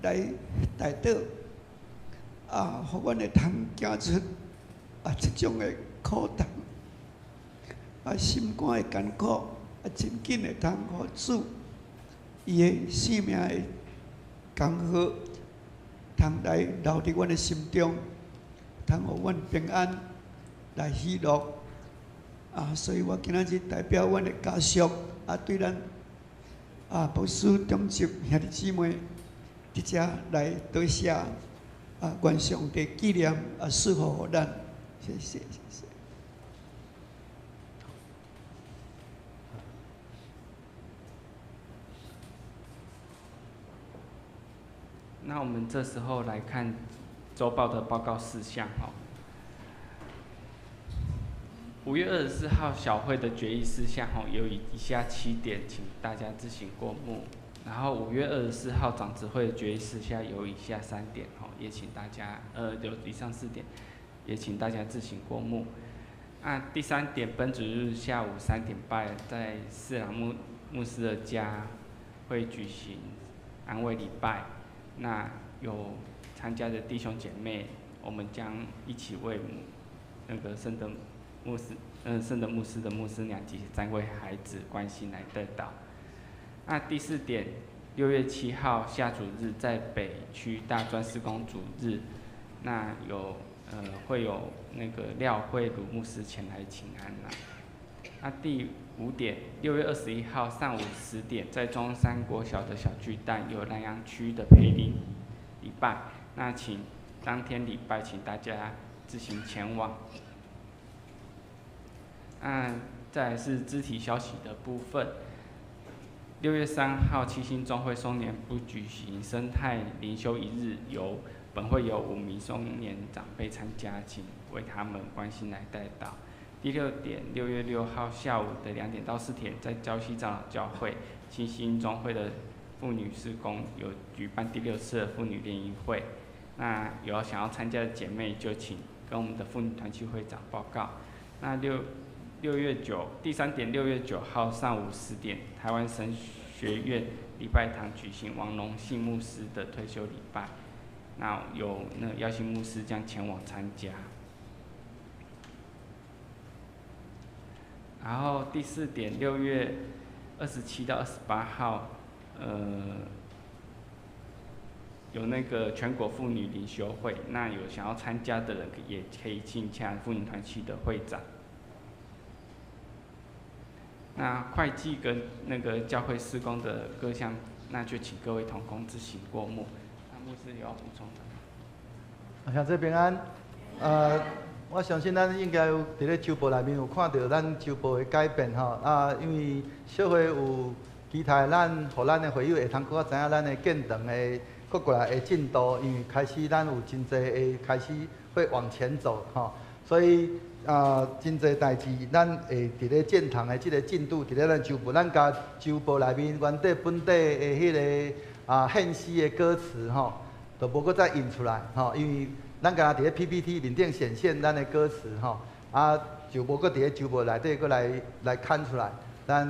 來代禱，予阮會通行出這種的苦痛，心肝的艱苦，真緊會通予主伊的生命的江河，通來留佇阮的心中，通予阮平安來喜樂。所以我今仔日代表阮的家屬，對咱牧師、長執兄弟姊妹，佇遮來多謝，願上帝紀念賜福予咱，謝謝謝謝。那我們這時候來看週報的報告事項，吼。5月24號小會的決議事項，吼，有以下7點，請大家自行過目。然後5月24號長執會的決議事項有以下3點，吼，也請大家，有以上4點，也請大家自行過目。第3點，本主日下午3點半，在四郎牧師的家會舉行安慰禮拜。那有參加的弟兄姐妹，我們將一起為那個聖德牧師，聖德牧師的牧師娘及3位孩子關心來代禱。那第4點，6月7號下主日在北區大專施工主日，那有會有那個廖慧茹牧師前來請安啦。那第5點，6月21號上午10點，在中山國小的小巨蛋有南洋區的培靈禮拜，那請當天禮拜，請大家自行前往。那再來是肢體消息的部分。6月3號，七星中會松年部舉行生態靈修一日，由本會有5名松年長輩參加，請為他們關心來代禱。第6點，6月6號下午的2點到4點，在礁溪長老教會七星中會的婦女事工有舉辦第6次的婦女聯誼會。那有想要參加的姐妹，就請跟我們的婦女團契會長報告。那六月九，第3點，6月9號上午10點，台灣神學院禮拜堂舉行王龍信牧師的退休禮拜。那有那邀請牧師將前往參加。然後第4點，6月27到28號，有那個全國婦女靈修會，那有想要參加的人也可以請洽婦女團契的會長。那會計跟那個教會事工的各項，那就請各位同工自行過目。那牧師有要補充的嗎？兄弟平安，我相信咱應該有佇咧週報內面有看著咱週報的改變吼，因為小會有期待咱，予咱的會友會通閣較知影咱的建堂的閣過來的進度，因為開始咱有真濟的開始會往前走吼，所以真濟代誌，咱會佇咧建堂的這個進度，佇咧咱週報，咱共週報內面原底本底的彼个獻詩的歌詞吼，就無閣再印出來吼，因為咱敢若佇咧 PPT 面頂顯現咱的歌詞吼，就無閣佇咧週報內底閣來刊出來，咱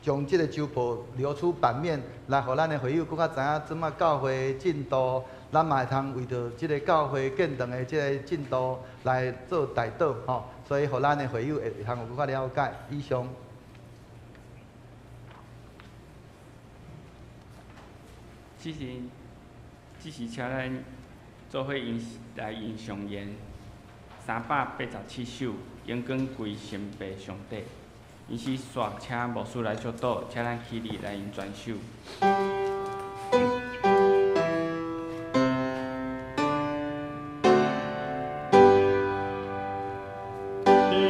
將這個週報留出版面，來予咱的會友閣較知影這擺教會的進度，咱嘛會通為著這個教會建堂的這個進度來做代禱吼，所以予咱的會友會通有閣較了解。以上。只是請咱做伙吟來吟誦言387首，荣光归神父上帝。伊是煞请牧师来祝祷，请咱起立来用转手。天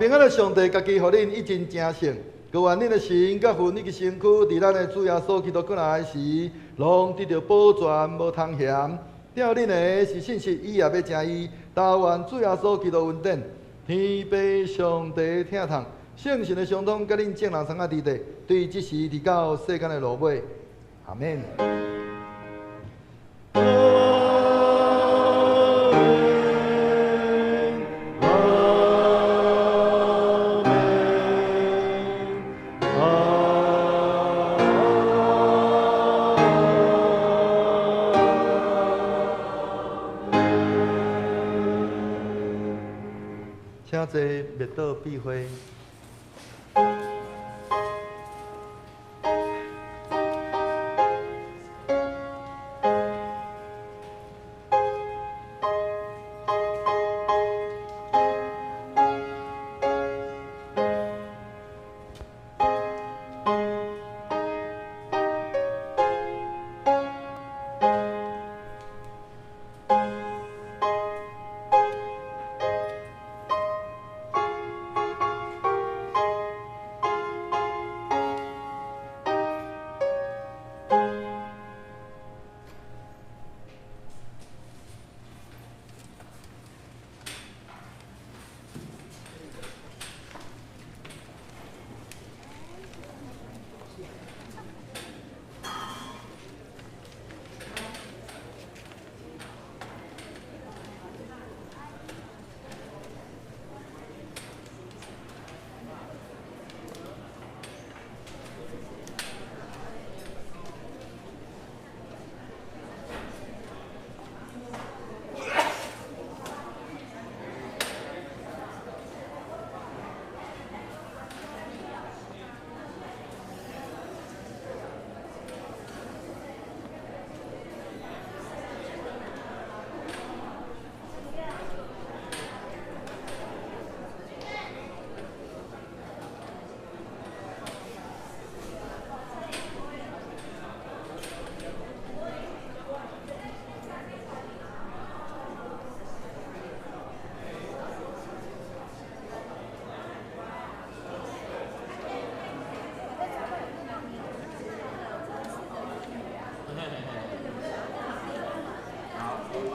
平安的上帝家己予恁一盡成聖，閣願恁的神佮魂以及身軀，佇咱的主耶穌基督閣來時，攏得著保全，無通嫌。疼恁的是信實，伊也欲成伊。但願主耶穌基督恩典，天父上帝疼痛，聖神的相通，佮恁眾人參仔佇地，對這時直到世間的落尾。阿們。阿們，阿們，請坐，默禱閉會。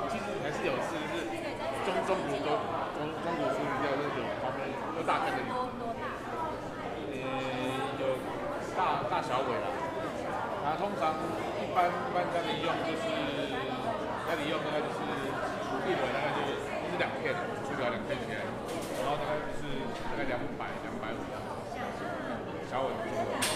其實還是有事，就是中國都中國處理掉那個旁邊又大片的魚，有大小尾啦。啊，通常一般家裡用就是家裡用大概就是一尾大概就是兩片，處理好兩片起來，然後大概